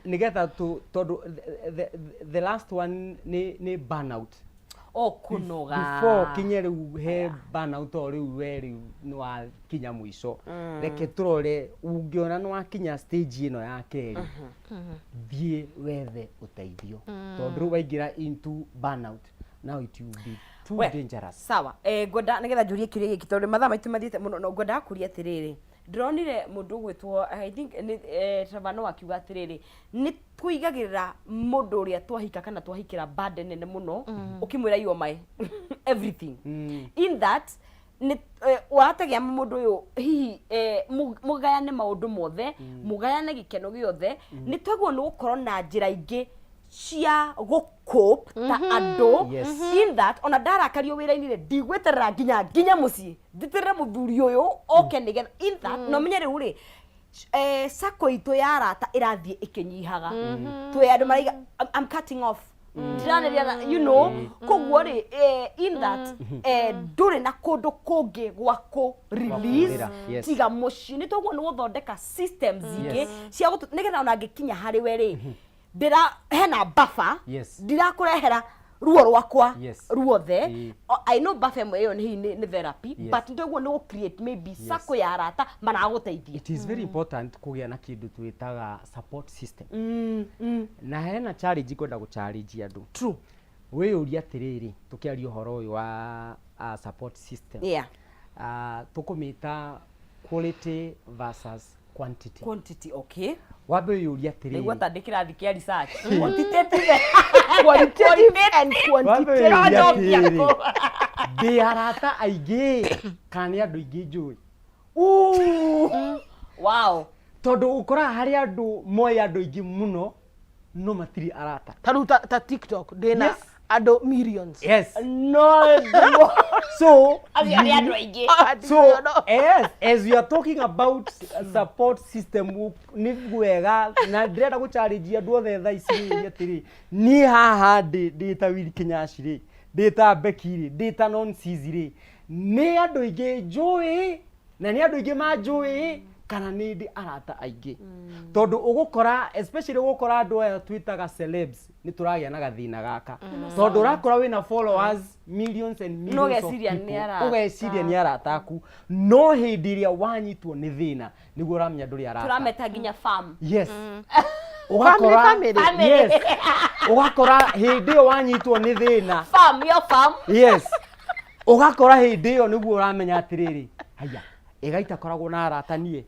[SPEAKER 1] nigetha tu, tondu the last one ni burnout.
[SPEAKER 2] O kũnoga.
[SPEAKER 1] Before kinye riu he burnout, o riu we riu ni wakinya mũico, reke turore, ũngĩona nĩ wakinya stage ĩno ya kerĩ, thiĩ wethe ũteithio, tondũ rĩu waingĩra into burnout, now it will be too dangerous.
[SPEAKER 2] Sawa, ngwenda nigetha njũrie kĩũria gĩkĩ tondũ mathaa maitũ mathiĩte mũno, no ngwendaga kũria atĩrĩrĩ, ndĩronire mũndũ ũgwĩtwo, I think nĩ Trevor Noah, akiuga atĩrĩrĩ, nĩ tũigagĩrĩra mũndũ ũrĩa twahika kana twahikĩra burden nene mũno, ũkĩmwĩra you are my everything. In that nĩ ũrategea mũndũ ũyũ hihi mũgayane maũndũ mothe, mũgayane gĩkeno gĩothe. Nĩ twagĩrĩirwo nĩ gũkorwo na njĩra ingĩ cia gũcope ta andũ. In that ona ndarakario wĩra-inĩ rĩ, ndigweterera nginya mũciĩ njĩtĩrĩre mũthuri ũyũ oke nĩgetha, in that no menye rĩu rĩ, sako itũ ya arata ĩrathiĩ ĩkĩnyihaga, twĩ andũ maraiga, I'm cutting off, ndiranĩria na koguo rĩ, in that ndũrĩ na kũndũ kũngĩ gwa kũ release
[SPEAKER 1] kũrĩra, yes.
[SPEAKER 2] tiga mũciĩ. Nĩ toguo nĩ gũthondeka systems ingĩ cia nĩgetha ona ngĩkinya harĩ we rĩ, ndĩra hena buffer, ndirakũrehera ruo rwakwa ruothe. I know buffer ĩmwe ĩyo nĩ hihi nĩ therapy, but nĩtoguo nĩ gũ create maybe circle ya arata maragũteithia.
[SPEAKER 1] It is very important kũgĩa na kĩndũ twĩtaga support system, na hena challenge ngwenda gũ challenge andũ. Wĩyũrie atĩrĩrĩ, tũkĩaria ũhoro ũyũ wa support system, tũkũmĩta quality versus quantity.
[SPEAKER 2] Quantity, okay.
[SPEAKER 1] Wambe wĩyũrie
[SPEAKER 2] Nĩguo
[SPEAKER 1] atĩrĩrĩ,
[SPEAKER 2] ta ndĩ kĩrathi kĩa research, quantitative.
[SPEAKER 3] Qualitative and
[SPEAKER 1] wambe
[SPEAKER 3] quantitative.
[SPEAKER 1] wĩyũrie
[SPEAKER 2] Ũracokia
[SPEAKER 1] atĩrĩrĩ,
[SPEAKER 2] kũ?
[SPEAKER 1] Ndĩ arata aingĩ kana nĩ andũ aingĩ njũĩ?
[SPEAKER 2] Ooh. Wow.
[SPEAKER 1] Tondũ ũkoraga harĩ andũ moĩ andũ aingĩ mũno no matirĩ arata.
[SPEAKER 3] Ta rĩu ta TikTok ndĩna andũ millions.
[SPEAKER 2] No ndimo.
[SPEAKER 1] So
[SPEAKER 2] Acio nĩ andũ aingĩ.
[SPEAKER 1] So yes, as we are talking about support system, nĩ wega na ndĩrenda gũ challenge andũ othe thaa ici rĩ, atĩrĩ, niĩ haha ndĩ ta Willy Kinyaci rĩ, ndĩ ta Becky rĩ, ndĩ ta Nonsizi rĩ, nĩ andũ aingĩ njũĩ na nĩ andũ aingĩ manjũĩ? Kana nĩ ndĩ arata aingĩ? Tondũ ũgũkora, especially ũgũkora andũ aya twĩtaga celebs, nĩ tũragĩa na gathĩna gaka, tondũ ũrakora wĩna followers millions and millions of
[SPEAKER 2] ũgeciria nĩ
[SPEAKER 1] people,
[SPEAKER 2] arata.
[SPEAKER 1] Ũgeciria nĩ arata aku, no hĩndĩ ĩrĩa wanyitwo nĩ thĩna nĩguo ũramenya ndũrĩ arata.
[SPEAKER 2] Tũrameta nginya fam.
[SPEAKER 1] Yes.
[SPEAKER 3] Family, family.
[SPEAKER 2] Family.
[SPEAKER 1] Yes, ũgakora hĩndĩ ĩyo wanyitwo nĩ thĩna.
[SPEAKER 2] Fam, yo fam.
[SPEAKER 1] Yes, ũgakora hĩndĩ ĩyo nĩguo ũramenya atĩrĩrĩ, haya, ĩgaitakoragwo na arata niĩ.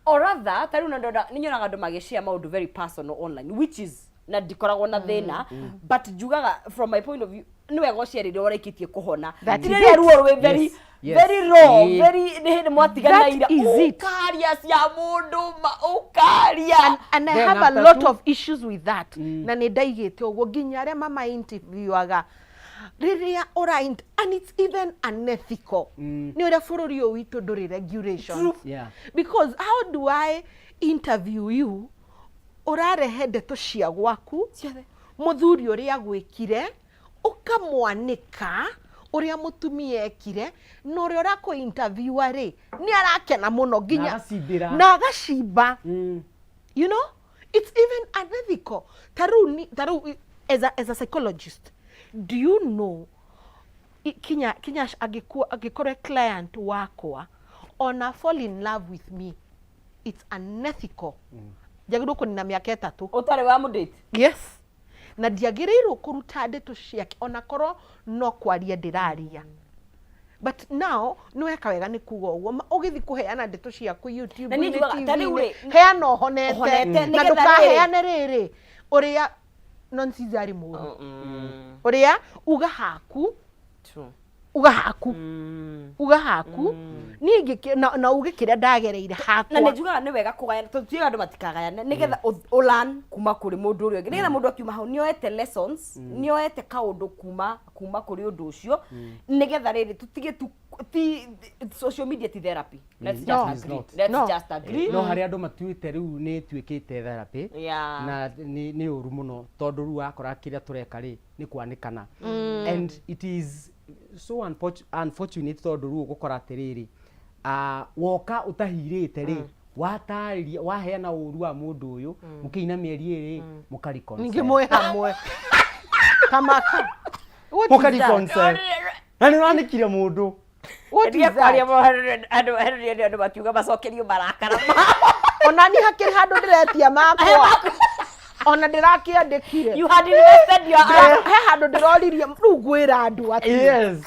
[SPEAKER 2] Or rather, ta rĩu ndona nĩ nyonaga andũ magĩshare maũndũ very personal online, which is na ndikoragwo na thĩna, but njugaga from my point of view nĩ wega ũshare rĩrĩa ũrĩkĩtie kũhona.
[SPEAKER 3] That
[SPEAKER 2] Ti
[SPEAKER 3] is
[SPEAKER 2] rĩrĩa
[SPEAKER 3] it.
[SPEAKER 2] ruo rwĩ very very raw, very nĩ hĩndĩ mwatigana
[SPEAKER 3] That
[SPEAKER 2] ira
[SPEAKER 3] is it.
[SPEAKER 2] ũkaria cia mũndũ ma ũkaria.
[SPEAKER 3] And I
[SPEAKER 1] Then
[SPEAKER 3] have a
[SPEAKER 1] after
[SPEAKER 3] lot of issues with that, na nĩ ndaigĩte ũguo nginya arĩa mama interviewaga rĩrĩa ũra and it's even unethical nĩ ũrĩa bũrũri ũyũ witũ ndũrĩ regulations, because how do I interview you ũrarehe ndeto cia gwaku?
[SPEAKER 2] Ciothe.
[SPEAKER 3] Mũthuri ũrĩa agwĩkire, ũkamwanĩka ũrĩa mũtumia ekire, na ũrĩa ũrakũ interviewa rĩ, nĩ arakena mũno nginya
[SPEAKER 1] agacimbĩra.
[SPEAKER 3] Na agacimba. It's even unethical. Ta rĩu as a psychologist, do you know kinya angĩkorwo client wakwa ona fall in love with me, it's unethical, njagĩrĩirwo kũnina mĩaka 3
[SPEAKER 2] ũtarĩ wa mũdate.
[SPEAKER 3] Yes, na ndiagĩrĩirwo kũruta ndeto ciake onakorwo no kwaria ndĩraria. But now nĩ weka wega nĩ kuga ũguo. Ũgĩthiĩ kũheana ndeto ciaku YouTube
[SPEAKER 2] Na niĩ njugaga, ta rĩu rĩ,
[SPEAKER 3] heana ũhonete.
[SPEAKER 2] Ũhonete,
[SPEAKER 3] Na
[SPEAKER 2] nĩgetha
[SPEAKER 3] ndũkaheane rĩrĩ ũrĩa nonsense arĩ mũru, ũrĩa uga haku.
[SPEAKER 2] True.
[SPEAKER 3] Uga haku, uga haku niĩ na uge kĩrĩa ndagereire
[SPEAKER 2] Na
[SPEAKER 3] hakwa.
[SPEAKER 2] nĩ njugaga nĩ wega kũgayana, tondũ tuigaga andũ matikagayane nĩgetha ũlearn kuma kũrĩ mũndũ ũrĩa ũngĩ, nĩgetha mũndũ akiuma hau nĩoete lessons, nĩoete kaũndũ kuma kũrĩ ũndũ ũcio, nĩgetha rĩrĩ tũtige tu ti social media ti therapy. Let's just
[SPEAKER 3] No.
[SPEAKER 1] It is
[SPEAKER 2] agree.
[SPEAKER 1] not.
[SPEAKER 2] Let's
[SPEAKER 3] No.
[SPEAKER 2] just agree.
[SPEAKER 1] No harĩa andũ matuĩte rĩu nĩ ĩtuĩkĩte therapy na nĩ ũru mũno, tondũ rĩu wakora kĩrĩa tũreka rĩ nĩ kwanĩkana, and it is so unfortunate, tondũ rĩu ũgũkora atĩrĩrĩ, woka ũtahirĩte rĩ, watarĩria, waheana ũru wa mũndũ ũyũ, mũkĩina mĩeri 2 mũka
[SPEAKER 3] Ningĩ
[SPEAKER 1] reconcile.
[SPEAKER 3] mwĩ hamwe kamaka. What is
[SPEAKER 1] Mũka
[SPEAKER 3] that?
[SPEAKER 1] reconcile na nĩ ũranĩkire mũndũ.
[SPEAKER 3] What is
[SPEAKER 2] Ndige kwaria
[SPEAKER 3] that?
[SPEAKER 2] mohoro, andũ makiuga macokerio marakara.
[SPEAKER 3] Ona niĩ hakĩrĩ handũ ndĩretia makwa, ona ndĩrakĩandĩkire.
[SPEAKER 2] You had invested your
[SPEAKER 3] He handũ ndĩroririe, rĩu ngwĩra andũ atĩ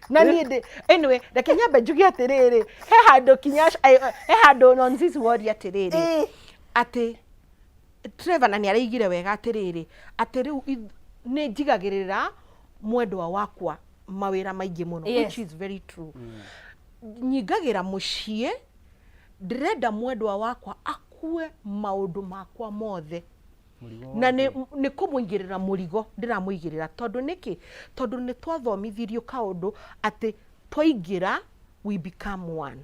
[SPEAKER 3] na niĩ ndĩ anyway, reke nyambe njuge atĩrĩrĩ, he handũ kinya he handũ nonsense woria atĩrĩrĩ, atĩ Trevor na nĩ araigire wega atĩrĩrĩ, atĩ rĩu nĩ njigagĩrĩra mwendwa wakwa mawĩra maingĩ mũno, which is very true. Nyingagĩra mũciĩ, ndĩrenda mwendwa wakwa akue maũndũ makwa mothe.
[SPEAKER 1] Mũrigo
[SPEAKER 3] Na nĩ kũmũigĩrĩra mũrigo ndĩramũigĩrĩra, tondũ nĩkĩ? Tondũ nĩ twathomithirio kaũndũ atĩ twaingĩra we become one.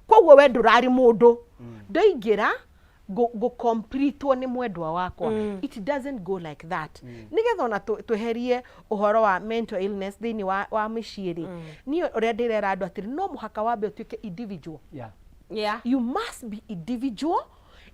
[SPEAKER 3] Koguo we ndũrarĩ mũndũ, ndaingĩra ngũ-completewo nĩ mwendwa wakwa. It doesn't go like that. Nĩgetha ona tweherie ũhoro wa mental illness thĩinĩ wa mĩciĩ rĩ, niĩ ũrĩa ndĩrera andũ atĩrĩ, no mũhaka wambe ũtuĩke individual. You must be individual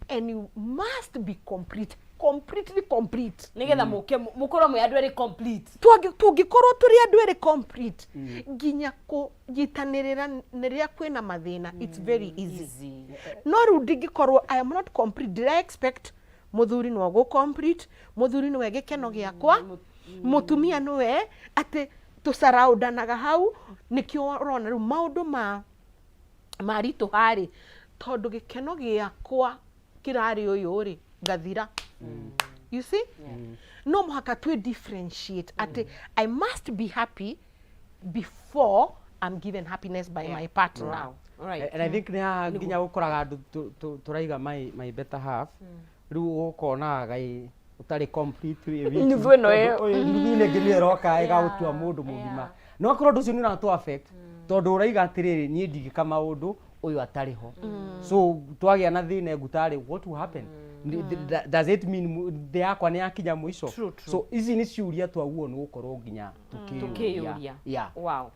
[SPEAKER 3] and you must be complete, completely complete.
[SPEAKER 2] Nĩgetha mũke mũkorwo mwĩ andũ erĩ complete.
[SPEAKER 3] Tũngĩkorwo tũrĩ andũ erĩ complete, nginya kũnyitanĩrĩra rĩrĩa kwĩna mathĩna, it's very easy.
[SPEAKER 2] Easy.
[SPEAKER 3] No rĩu ndingĩkorwo I am not complete, ndĩra expect mũthuri nĩwe gũ complete, mũthuri nĩwe gĩkeno gĩakwa, mũtumia nĩwe, atĩ tũcaraũndanaga hau. Nĩkĩo ũrona rĩu maũndũ ma maritũha rĩ, tondũ gĩkeno gĩakwa kĩrarĩ ũyũ rĩ, ngathira. You see, no mũhaka twĩ differentiate atĩ I must be happy before I'm given happiness by my partner.
[SPEAKER 2] Wow. Alright.
[SPEAKER 1] And I think nĩ haha nginya gũkoraga andũ tũraiga my better half, rĩu ũkona gai ũtarĩ complete wĩ wiki.
[SPEAKER 2] Nuthu ĩno ĩyo.
[SPEAKER 1] Tondũ ũyũ nuthu ĩno ĩngĩ nĩyo ĩroka ĩgagũtua mũndũ mũgima. No akorwo ũndũ ũcio nĩ ũratũ affect, tondũ ũraiga atĩrĩrĩ, niĩ ndingĩka maũndũ ũyũ atarĩ ho, so twagĩa na thĩna ngutarĩ, what will happen? Does it mean thĩ yakwa nĩ yakinya mũico?
[SPEAKER 2] True, true.
[SPEAKER 1] So ici nĩ ciũria twaguo nĩ gũkorwo nginya
[SPEAKER 2] tukĩyũria.
[SPEAKER 1] Tukĩyũria. Yeah.
[SPEAKER 2] Wow.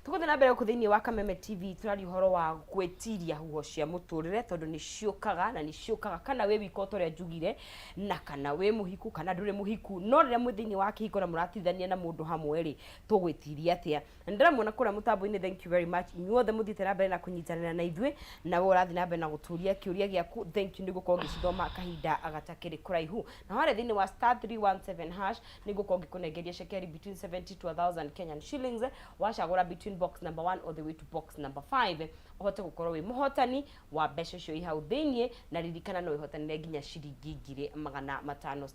[SPEAKER 2] Tũgũthiĩ na mbere gũkũ thĩinĩ wa Kameme TV, tũraria ũhoro wa gwĩtiria huho cia mũtũrĩre, tondũ nĩ ciũkaga na nĩ ciũkaga, kana wĩ wika ta ũrĩa njugire, na kana wĩ mũhiku kana ndũrĩ mũhiku, no rĩrĩa mwĩ thĩinĩ wa kĩhiko na mũratithania na mũndũ hamwe rĩ, tũgwĩtiria atĩa? Na nĩndĩramuona kũrĩa mũtambo-inĩ, thank you very much inyuothe mũthiĩte na mbere na kũnyitanĩra na ithuĩ, na we ũrathiĩ na mbere na gũtũria kĩũria gĩaku, thank you, nĩgũkorwo ngĩcithoma kahinda gatakĩrĩ kũraihu. Na harĩa thĩinĩ wa *317# nĩngũkorwo ngĩkũnengeria cekeri between 70 to 1000 Kenyan shillings, wacagũra between box number 1 all the way to box number 5, ũhote gũkorwo wĩ mũhotani wa mbeca icio i hau thĩinĩ. Na ririkana no ũhotanĩre nginya ciringi 500,000.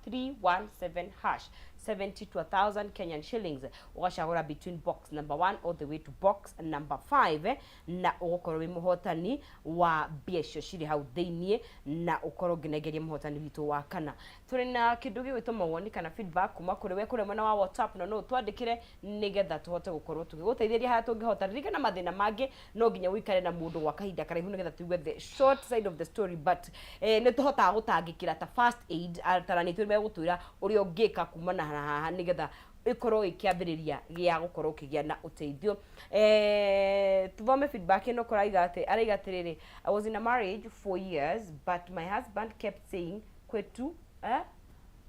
[SPEAKER 2] *317# 70 to 1000 Kenyan shillings, ũgacagũra between box number 1 all the way to box number 5, na ũgũkorwo wĩ mũhotani wa mbia icio cirĩ hau thĩiniĩ, na ũkorwo ũngĩnengeria mũhotani witũ wa kana. Tũrĩ na kĩndũ gĩgwĩtwo mawoni kana feedback kuma kũrĩ we kũrĩa mwena wa WhatsApp, na no ũtwandĩkĩre nĩgetha tũhote gũkorwo tũgĩgũteithĩria harĩa tũngĩhota. Ririkana mathĩna mangĩ no nginya ũikare na mũndũ gwa kahinda karaihu nĩgetha tũigue the short side of the story, but nĩ tũhotaga gũtangĩkĩra ta first aid. Atarani aitũ nĩ megũtwĩra ũrĩa ũngĩka kumana na haha nĩgetha ĩkorwo ĩkĩambĩrĩria gĩa gũkorwo ũkĩgĩa na ũteithio. Tuthome feedback ĩno kũraiga atĩ, araiga atĩrĩrĩ, "I was in a marriage for years, but my husband kept saying kwetu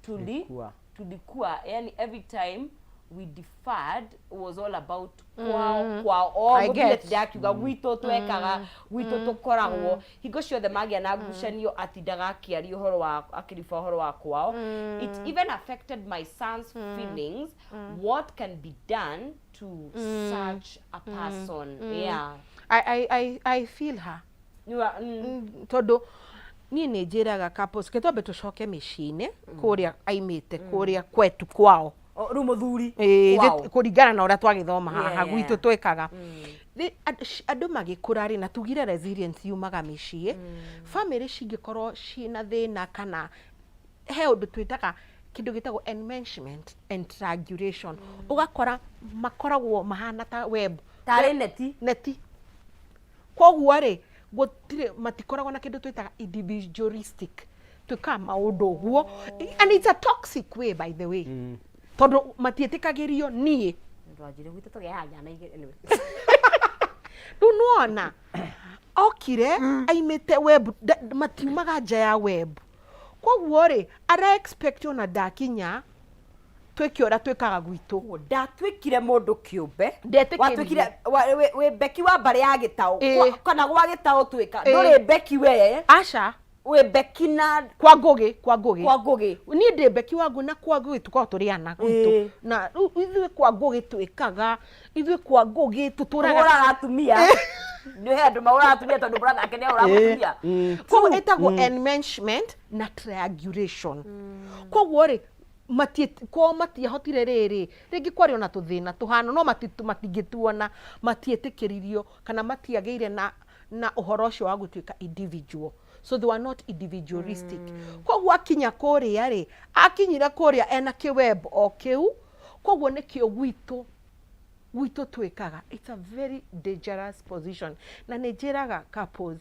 [SPEAKER 2] tuli
[SPEAKER 1] Tulikuwa.
[SPEAKER 2] Tulikuwa, yani every time we differed was all about kwao, kwao o
[SPEAKER 3] I
[SPEAKER 2] mũthuri
[SPEAKER 3] get.
[SPEAKER 2] atindaga akiuga gwitũ twekaga, gwitũ tũkoragwo. Hingo ciothe magĩa na ngucanio atindaga akĩaria ũhoro wa, akĩriba ũhoro wa kwao. It even affected my son's feelings. What can be done to such a person?" Yeah.
[SPEAKER 3] I feel her. Tondũ niĩ nĩ njĩraga couples, ke twambe tũcoke mĩciĩ-inĩ kũrĩa aimĩte, kũrĩa kwetu kwao.
[SPEAKER 2] O, rĩu mũthuri
[SPEAKER 3] Ĩĩ,
[SPEAKER 2] kwao.
[SPEAKER 3] Kũringana na ũrĩa twagĩthoma haha gwitũ twĩkaga. Andũ magĩkũra rĩ, na tugire resilience yumaga mĩciĩ, family cingĩkorwo ciĩna thĩna kana he ũndũ twĩtaga kĩndũ gĩtagwo enmeshment and triangulation, ũgakora makoragwo mahana ta web.
[SPEAKER 2] Tarĩ neti.
[SPEAKER 3] Neti. Koguo rĩ, gũtirĩ, matikoragwo na kĩndũ twĩtaga individualistic, twĩkaga maũndũ ũguo, and it's a toxic way, by the way, tondũ matiĩtĩkagĩrio niĩ.
[SPEAKER 2] Ndwanjire gwitũ tũgĩaga njana igĩrĩ anyway.
[SPEAKER 3] Rĩu nĩwona okire aimĩte web, matiumaga nja ya web, koguo rĩ, ara expect ona ndakinya twĩke ũrĩa twĩkaga gwitũ.
[SPEAKER 2] Ũguo ndatuĩkire mũndũ kĩũmbe.
[SPEAKER 3] Ndetĩkĩririo.
[SPEAKER 2] Watuĩkire wĩ mbeki wa mbarĩ ya gĩtaũ. Kana gwa gĩtaũ twĩka. Ndũrĩ mbeki we.
[SPEAKER 3] Aca.
[SPEAKER 2] Wĩ mbeki na
[SPEAKER 3] Kwa Ngũgĩ, kwa Ngũgĩ.
[SPEAKER 2] Kwa Ngũgĩ.
[SPEAKER 3] Niĩ ndĩ mbeki wa Ngũgĩ, na kwa Ngũgĩ tũkoragwo tũrĩ ana gwitũ. Na rĩu ithuĩ kwa Ngũgĩ twĩkaga, ithuĩ kwa Ngũgĩ tũtũraga
[SPEAKER 2] Ũhũraga atumia. Nĩ he andũ mahũraga atumia tondũ brother ake nĩ ahũraga mũtumia.
[SPEAKER 3] Koguo ĩtagwo enmeshment na triangulation. Koguo rĩ, kwao matiahotire rĩrĩ, rĩngĩ kwarĩ ona tũthĩna tũhana, no matingĩtuona, matiĩtĩkĩririo kana matiagĩire na ũhoro ũcio wa gũtuĩka individual, so they were not individualistic. Koguo akinya kũrĩa rĩ, akinyire kũrĩa ena kĩweb o kĩu, koguo nĩkĩo gwitũ twĩkaga. It's a very dangerous position, na nĩ njĩraga couples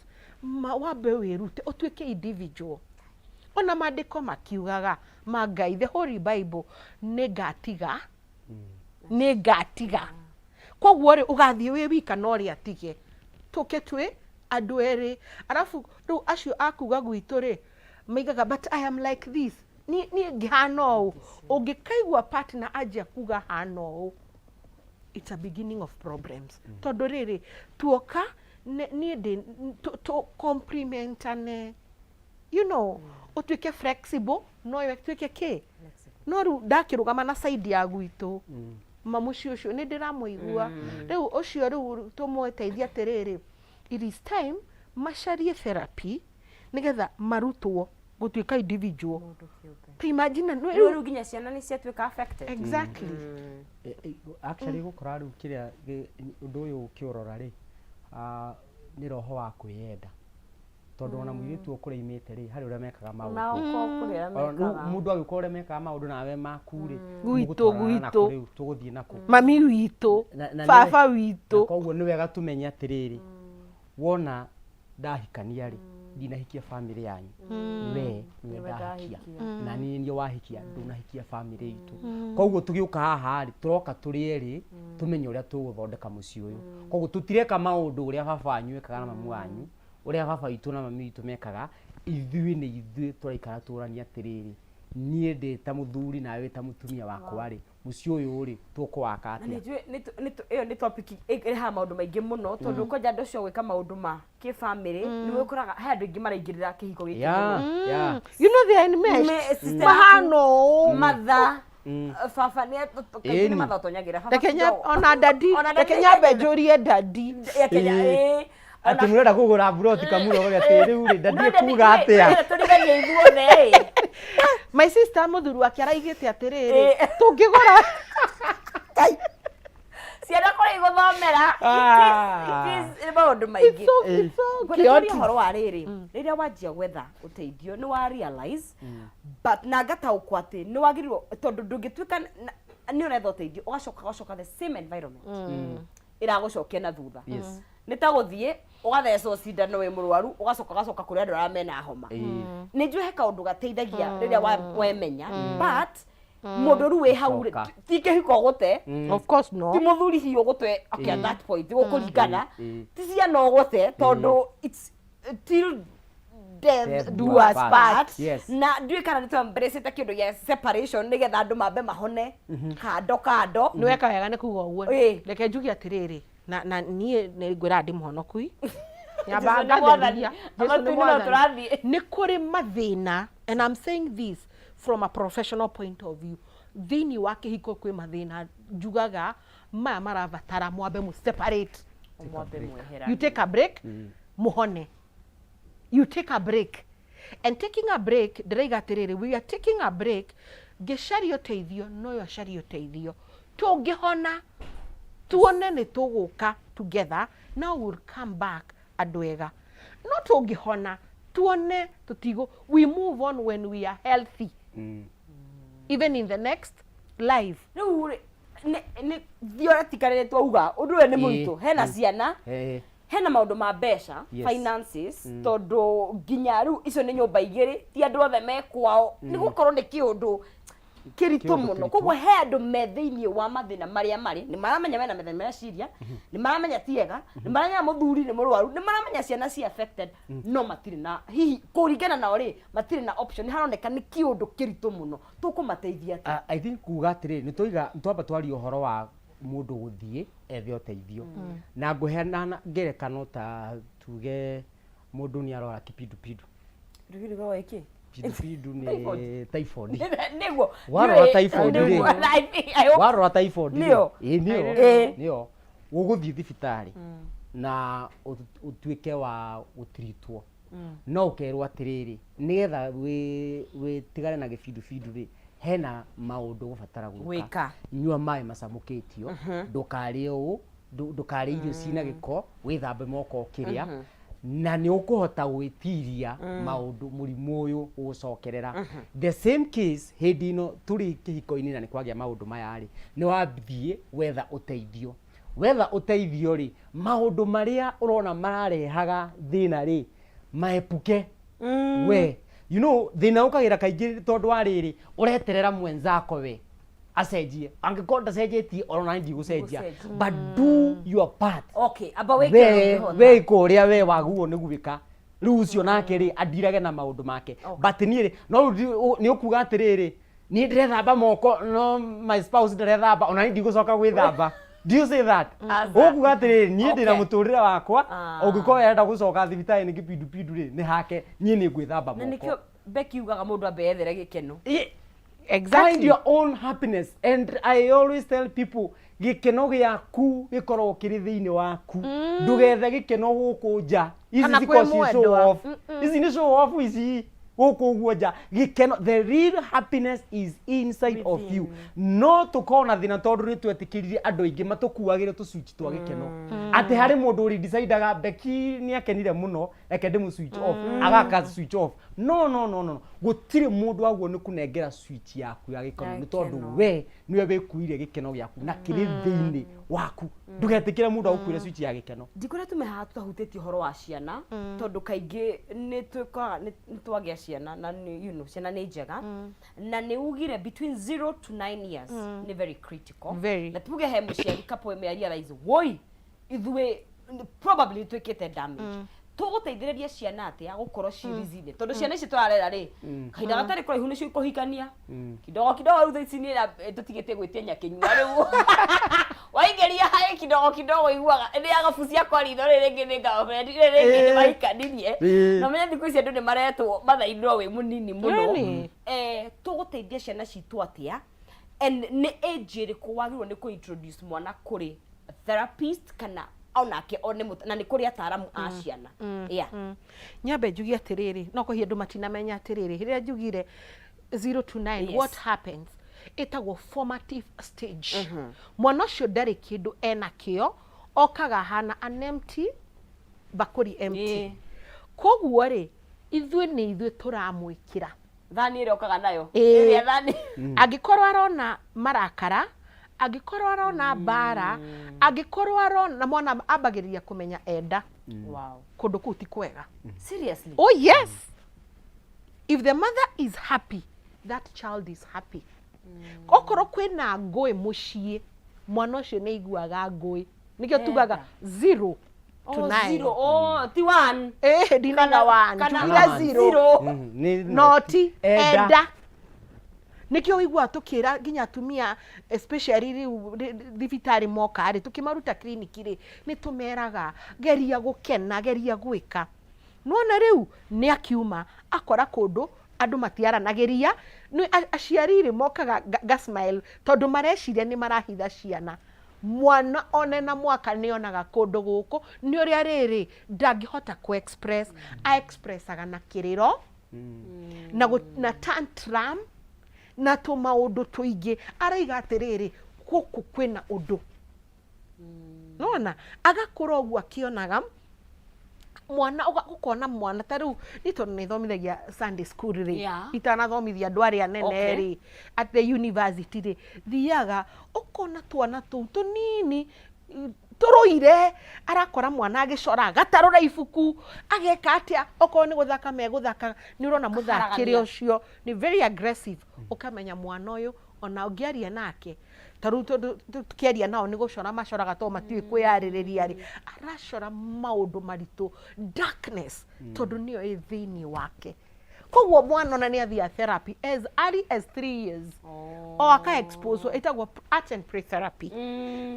[SPEAKER 3] wambe wĩrute ũtuĩke individual. Ona maandĩko makiugaga ma Ngai, the Holy Bible, nĩ ngatiga, nĩ ngatiga. Koguo rĩ, ũgathiĩ wĩ wika na ũrĩa atige tũke twĩ andũ erĩ. Arabu rĩu acio akuga gwitũ rĩ, maigaga, "But I am like this, niĩ ngĩhana ũũ." Ũngĩkaigua partner anjia kuga hana ũũ, it's a beginning of problems, tondũ rĩrĩ tuoka niĩ ndĩ tũ complementane, ũtuĩke flexible, no ĩtuĩke kĩ, no rĩu ndakĩrũgama na side ya gwitũ, mamuciĩ ũcio nĩ ndĩramũigua rĩu ũcio. Rĩu tũmũteithie atĩrĩrĩ, it is time macarie therapy nĩgetha marutwo gũtuĩka individual. Ta imagine
[SPEAKER 2] Rĩu nginya ciana nĩ ciatuĩka affected.
[SPEAKER 3] Exactly.
[SPEAKER 1] Actually gũkora rĩu kĩrĩa ũndũ ũyũ ũkĩũrora rĩ, nĩ roho wa kwĩyenda, tondũ ona mũirĩtu ũyũ kũrĩa imĩte rĩ, harĩ ũrĩa mekaga maũndũ.
[SPEAKER 2] Nao kũrĩa
[SPEAKER 1] Ona rĩu
[SPEAKER 2] mekaga.
[SPEAKER 1] Mũndũ agĩkorwo ũrĩa mekaga maũndũ nawe maku rĩ,
[SPEAKER 3] Gwitũ,
[SPEAKER 1] mũgũtwarana nakũ?
[SPEAKER 3] gwitũ.
[SPEAKER 1] Rĩu tũgũthiĩ nakũ?
[SPEAKER 3] Mami witũ,
[SPEAKER 1] Na
[SPEAKER 3] baba
[SPEAKER 1] na
[SPEAKER 3] witũ.
[SPEAKER 1] Koguo nĩ wega tũmenye atĩrĩrĩ, wona Ndahikania rĩ, ndinahikia family yanyu, we nĩwe ndahikia, na niĩ niĩ wahikia, ndũnahikia family itũ. Koguo tũgĩũka haha rĩ, tũroka tũrĩ erĩ tũmenye ũrĩa tũgũthondeka mũciĩ ũyũ. Koguo tũtireka maũndũ ũrĩa baba wanyu ekaga na mamu wanyu, ũrĩa baba witũ na mami witũ mekaga. Ithuĩ nĩ ithuĩ tũraikara tũranie atĩrĩrĩ, niĩ ndĩ ta mũthuri nawe wĩ ta mũtumia wakwa rĩ, mũciĩ ũyũ rĩ, tũkũwaka
[SPEAKER 2] Na nĩ
[SPEAKER 1] atĩa?
[SPEAKER 2] njũĩ ĩyo nĩ topic ĩrehaga maũndũ maingĩ mũno, tondũ kwanja andũ acio gwĩka maũndũ ma kĩbamĩrĩ nĩ ũkoraga he andũ aingĩ maraingĩrĩra kĩhiko gĩkĩ mũno.
[SPEAKER 3] You know they are enmeshed.
[SPEAKER 2] Sister
[SPEAKER 3] Mahana ũũ.
[SPEAKER 2] Matha, baba nĩ kaingĩ nĩ matha ũtonyagĩra baba.
[SPEAKER 3] Reke ona daddy,
[SPEAKER 2] Ona daddy.
[SPEAKER 3] Reke nyambe njũrie daddy.
[SPEAKER 2] Ya Kenya, ĩĩ.
[SPEAKER 1] Atĩ mũrenda kũgũra mburoti kamuro atĩ rĩu rĩ, daddy kuga atĩa?
[SPEAKER 2] Tũriganie ithuothe ĩ.
[SPEAKER 3] My sister, mũthuri wake araigĩte atĩrĩrĩ, tũngĩgũra
[SPEAKER 2] Ciana kũrĩa igũthomera. It is maũndũ maingĩ.
[SPEAKER 3] It's so
[SPEAKER 2] Ngwenda twarie
[SPEAKER 3] chaotic.
[SPEAKER 2] ũhoro wa rĩrĩ, rĩrĩa wanjia gwetha ũteithio nĩ wa realize but na ngataũkwo atĩ nĩ wagĩrĩirwo, tondũ ndũngĩtuĩka nĩ ũretha ũteithio ũgacoka ũgacoka the same environment ĩragũcokia na thutha. Nĩ ta gũthiĩ ũgathecwo cindano wĩ mũrwaru, ũgacoka ũgacoka kũrĩ andũ arĩa mena homa. Nĩ njũĩ he kaũndũ gateithagia rĩrĩa wemenya, but mũndũ rĩu wĩ hau rĩ,
[SPEAKER 1] Coka.
[SPEAKER 2] ti kĩhiko ũgũte,
[SPEAKER 3] Of course no.
[SPEAKER 2] Ti mũthuri hihi ũgũte. Okay, at that point gũkũringana, ti ciana ũgũte, tondũ it's till death
[SPEAKER 1] Death
[SPEAKER 2] do
[SPEAKER 1] do
[SPEAKER 2] us
[SPEAKER 1] us
[SPEAKER 2] part.
[SPEAKER 1] part. Yes.
[SPEAKER 2] Na ndiũĩ kana nĩ twambracĩte kĩndũ gĩa separation nĩgetha andũ mambe mahone kando kando.
[SPEAKER 3] Nĩ weka wega nĩ kuga ũguo. Reke njuge atĩrĩrĩ, na niĩ nĩ ngwĩra ndĩ mũhonokui, nyamba
[SPEAKER 2] Jesũ nĩ mwathani.
[SPEAKER 3] ngatheria. Jesũ nĩ
[SPEAKER 2] Amatu-inĩ no
[SPEAKER 3] mwathani.
[SPEAKER 2] tũrathiĩ.
[SPEAKER 3] Nĩ kũrĩ mathĩna, and I'm saying this from a professional point of view, thĩinĩ wa kĩhiko kwĩ mathĩna njugaga maya marabatara mwambe mu separate.
[SPEAKER 2] Mwambe mweheranie.
[SPEAKER 3] You take a break, muhone. You take a break, and taking a break ndĩraiga atĩrĩrĩ, we are taking a break ngĩcaria ũteithio, noyo acaria ũteithio, tũngĩhona tuone nĩ tũgũka together, now we'll come back andũ ega. No tũngĩhona tuone tũtigũ, we move on when we are healthy, even in the next life.
[SPEAKER 2] Rĩu rĩ, nĩ theoretically nĩ twauga ũndũ ũyũ nĩ mũritũ, hena ciana, hena maũndũ ma mbeca, finances, tondũ nginya rĩu icio nĩ nyũmba igĩrĩ, ti andũ othe me kwao, nĩ gũkorwo nĩ kĩũndũ kĩritũ
[SPEAKER 1] Kĩũndũ
[SPEAKER 2] mũno.
[SPEAKER 1] kĩritũ.
[SPEAKER 2] Koguo he andũ me thĩinĩ wa mathĩna marĩa marĩ, nĩ maramenya mena mathĩna meciria, nĩ maramenya ti ega, nĩ maramenya mũthuri nĩ mũrwaru, nĩ maramenya ciana ci affected, no matirĩ na hihi kũringana nao rĩ, matirĩ na option. Nĩ haroneka nĩ kĩũndũ kĩritũ mũno, tũkũmateithia atĩa?
[SPEAKER 1] I think kuga atĩrĩrĩ, nĩ twaiga nĩ twamba twaria ũhoro wa mũndũ gũthiĩ ethe ũteithio, na ngũheana ngerekano ta tuge mũndũ nĩ arwara kipindupindu.
[SPEAKER 2] Rũgiri ĩkĩ?
[SPEAKER 1] Pindupindu nĩ typhoid.
[SPEAKER 2] Nĩguo.
[SPEAKER 1] Warora typhoid rĩ,
[SPEAKER 2] I hope
[SPEAKER 1] warora typhoid rĩ,
[SPEAKER 2] Nĩyo.
[SPEAKER 1] Ĩĩ, nĩyo. Nĩyo ũgũthiĩ thibitarĩ na ũtuĩke wa gũtiritwo, no ũkerwo atĩrĩrĩ, nĩgetha wĩtigane na gĩbindubindu rĩ, hena maũndũ ũgũbatara gwĩka.
[SPEAKER 2] Gwĩka.
[SPEAKER 1] Nyua maĩ macamũkĩtio, ndũkarĩe ũũ, ndũkarĩe irio cina gĩko, wĩthambe moko ũkĩrĩa, na nĩ ũkũhota gwĩtiria maũndũ mũrimũ ũyũ ũgũcokerera. The same case hĩndĩ ĩno tũrĩ kĩhiko-inĩ na nĩ kwagĩa maũndũ maya rĩ, nĩ wathiĩ wetha ũteithio. Wetha ũteithio rĩ, maũndũ marĩa ũrona mararehaga thĩna rĩ, maepuke we. Thĩna ũkagĩra kaingĩ tondũ wa rĩrĩ, ũreterera mwenzako we acenjie, angĩkorwo ndacenjetie, ona niĩ ndigũcenjia.
[SPEAKER 2] Ndigũcenjia.
[SPEAKER 1] But do your part.
[SPEAKER 2] Okay, amba wĩke
[SPEAKER 1] We
[SPEAKER 2] ũrĩa ũngĩhota.
[SPEAKER 1] We ĩka ũrĩa we wagũo nĩ gwĩka, rĩu ũcio nake rĩ, andirage na maũndũ make. But niĩ rĩ, no rĩu nĩ ũkuga atĩrĩrĩ, niĩ ndĩrethamba moko no my spouse ndarethamba, ona niĩ ndigũcoka gwĩthamba. Do you say that?
[SPEAKER 2] Aca.
[SPEAKER 1] Ũkuga atĩrĩrĩ, niĩ ndĩna mũtũrĩre wakwa, ũngĩkorwo arenda gũcoka thibitarĩ nĩ kĩpindupindu rĩ, nĩ hake, niĩ nĩ ngwĩthamba
[SPEAKER 2] Na
[SPEAKER 1] moko.
[SPEAKER 2] nĩkĩo Becky ugaga mũndũ ambe ethere gĩkeno.
[SPEAKER 1] Find your own happiness, and I always tell people, gĩkeno gĩaku gĩkoragwo kĩrĩ thĩinĩ waku, ndũgethe gĩkeno gũkũ nja. Ici
[SPEAKER 3] Kana kwĩ
[SPEAKER 1] cikoragwo ci show
[SPEAKER 3] mwendwa.
[SPEAKER 1] off. Ici nĩ show off ici gũkũ ũguo nja. Gĩkeno, the real happiness is inside of you. No tũkorwo na thĩna tondũ nĩ twetĩkĩrire andũ aingĩ matũkuagĩre tũcunjĩ twa gĩkeno. Atĩ harĩ mũndũ ũrĩ decidaga Becky nĩ akenire mũno, reke ndĩmũ switch off, agaka switch off. No, no, no, no, gũtirĩ mũndũ waguo nĩ kũnengera switch yaku ya gĩkeno,
[SPEAKER 2] Ya
[SPEAKER 1] nĩ tondũ
[SPEAKER 2] gĩkeno.
[SPEAKER 1] we nĩwe wĩkuire gĩkeno gĩaku na kĩrĩ thĩinĩ waku. Ndũgetĩkĩre mũndũ agũkuĩre switch ya gĩkeno.
[SPEAKER 2] Ndikwĩra tume haha tũtahutĩtie ũhoro wa ciana, tondũ kaingĩ nĩ twĩkoraga nĩ twagĩa ciana na ciana nĩ njega, na nĩ ugire between 0 to 9 years nĩ very critical.
[SPEAKER 3] Very.
[SPEAKER 2] Na tuge he mũciari couple ĩmwe realize woi ithuĩ probably nĩ twĩkĩte damage, tũgũteithĩrĩria ciana atĩa gũkorwo ci resilient, tondũ ciana ici tũrarera rĩ, kahinda gatarĩ kũraihu nĩcio ikũhikania kidogo kidogo. Rĩu thaa ici nĩ tũtigĩte gwĩtia nyakĩnyua, rĩu waingĩria haĩ kidogo kidogo iguaga nĩ agabucia kwa ritho rĩ rĩngĩ nĩ girlfriend rĩ rĩngĩ nĩ mahikanirie. Na ũmenye thikũ ici andũ nĩ maretwo mathainwo wĩ mũnini mũno.
[SPEAKER 3] Really?
[SPEAKER 2] Tũgũteithia ciana citũ atĩa, and nĩ age ĩrĩkũ wagĩrĩirwo nĩ kũ-introduce mwana kũrĩ therapist kana onake one na nĩ kũrĩ ataramu a ciana, yeah?
[SPEAKER 3] Nyambe njugie atĩrĩrĩ, no kũhia andũ matinamenya atĩrĩrĩ, rĩrĩa njugire 0 to 9, what happens ĩtagwo formative stage. Mwana ũcio ndarĩ kĩndũ ena kĩo, okaga hana an empty bakũri, empty. Koguo rĩ, ithuĩ nĩ ithuĩ tũramwĩkĩra
[SPEAKER 2] thani ĩrĩa okaga nayo.
[SPEAKER 3] Ĩĩ.
[SPEAKER 2] Ĩrĩa thani.
[SPEAKER 3] Angĩkorwo arona marakara, angĩkorwo arona mbara, angĩkorwo arona na mwana ambagĩrĩria kũmenya enda kũndũ kũu ti kwega.
[SPEAKER 2] Seriously?
[SPEAKER 3] Oh yes, if the mother is happy, that child is happy. Okorwo kwĩna ngũĩ mũciĩ, mwana ũcio nĩ aiguaga ngũĩ. Nĩkĩo tugaga 0 to
[SPEAKER 2] Oh,
[SPEAKER 3] 9.
[SPEAKER 2] zero. Oh, ti one.
[SPEAKER 3] Ĩĩ, ndinauga one.
[SPEAKER 2] Kana
[SPEAKER 3] njugire
[SPEAKER 1] Kana
[SPEAKER 3] zero.
[SPEAKER 2] Zero.
[SPEAKER 1] Nĩ
[SPEAKER 3] noti
[SPEAKER 1] enda.
[SPEAKER 3] Enda nĩkĩo ũiguaga tũkĩra nginya atumia, especially rĩu thibitarĩ moka rĩ, tũkĩmaruta kiriniki rĩ, nĩ tũmeraga geria gũkena, geria gwĩka. Nĩwona rĩu nĩ akiuma akora kũndũ andũ matiaranagĩria, nĩ aciari rĩ mokaga ga smile tondũ mareciria nĩ marahitha ciana. Mwana one na mwaka nĩ onaga kũndũ gũkũ nĩ ũrĩa rĩrĩ ndangĩhota kũ express, a expressaga na kĩrĩro na tantrum na tũmaũndũ tũingĩ. Araiga atĩrĩrĩ, gũkũ kwĩna ũndũ nona agakũra ũguo akĩonaga mwana ũkona mwana ta rĩu niĩ tondũ nĩ thomithagia Sunday school rĩ, itanathomithia andũ arĩa anene rĩ, at the university rĩ, thiaga ũkona twana tũu tũnini tũrũire, arakora mwana agĩcora, agatarũra ibuku, ageka atĩa, okorwo nĩ gũthaka megũthaka, nĩ ũrona mũthakĩre
[SPEAKER 2] Akaharagania.
[SPEAKER 3] ũcio nĩ very aggressive. Ũkamenya mwana ũyũ ona ũngĩaria nake ta rĩu tondũ tũkĩaria nao nĩ gũcora macoraga tondũ matiũĩ kwĩyarĩrĩria rĩ, aracora maũndũ maritũ, darkness, tondũ nĩyo ĩ thĩinĩ wake. Koguo mwana ona nĩ athiaga therapy as early as 3 years, o aka expose, ĩtagwo art and play therapy.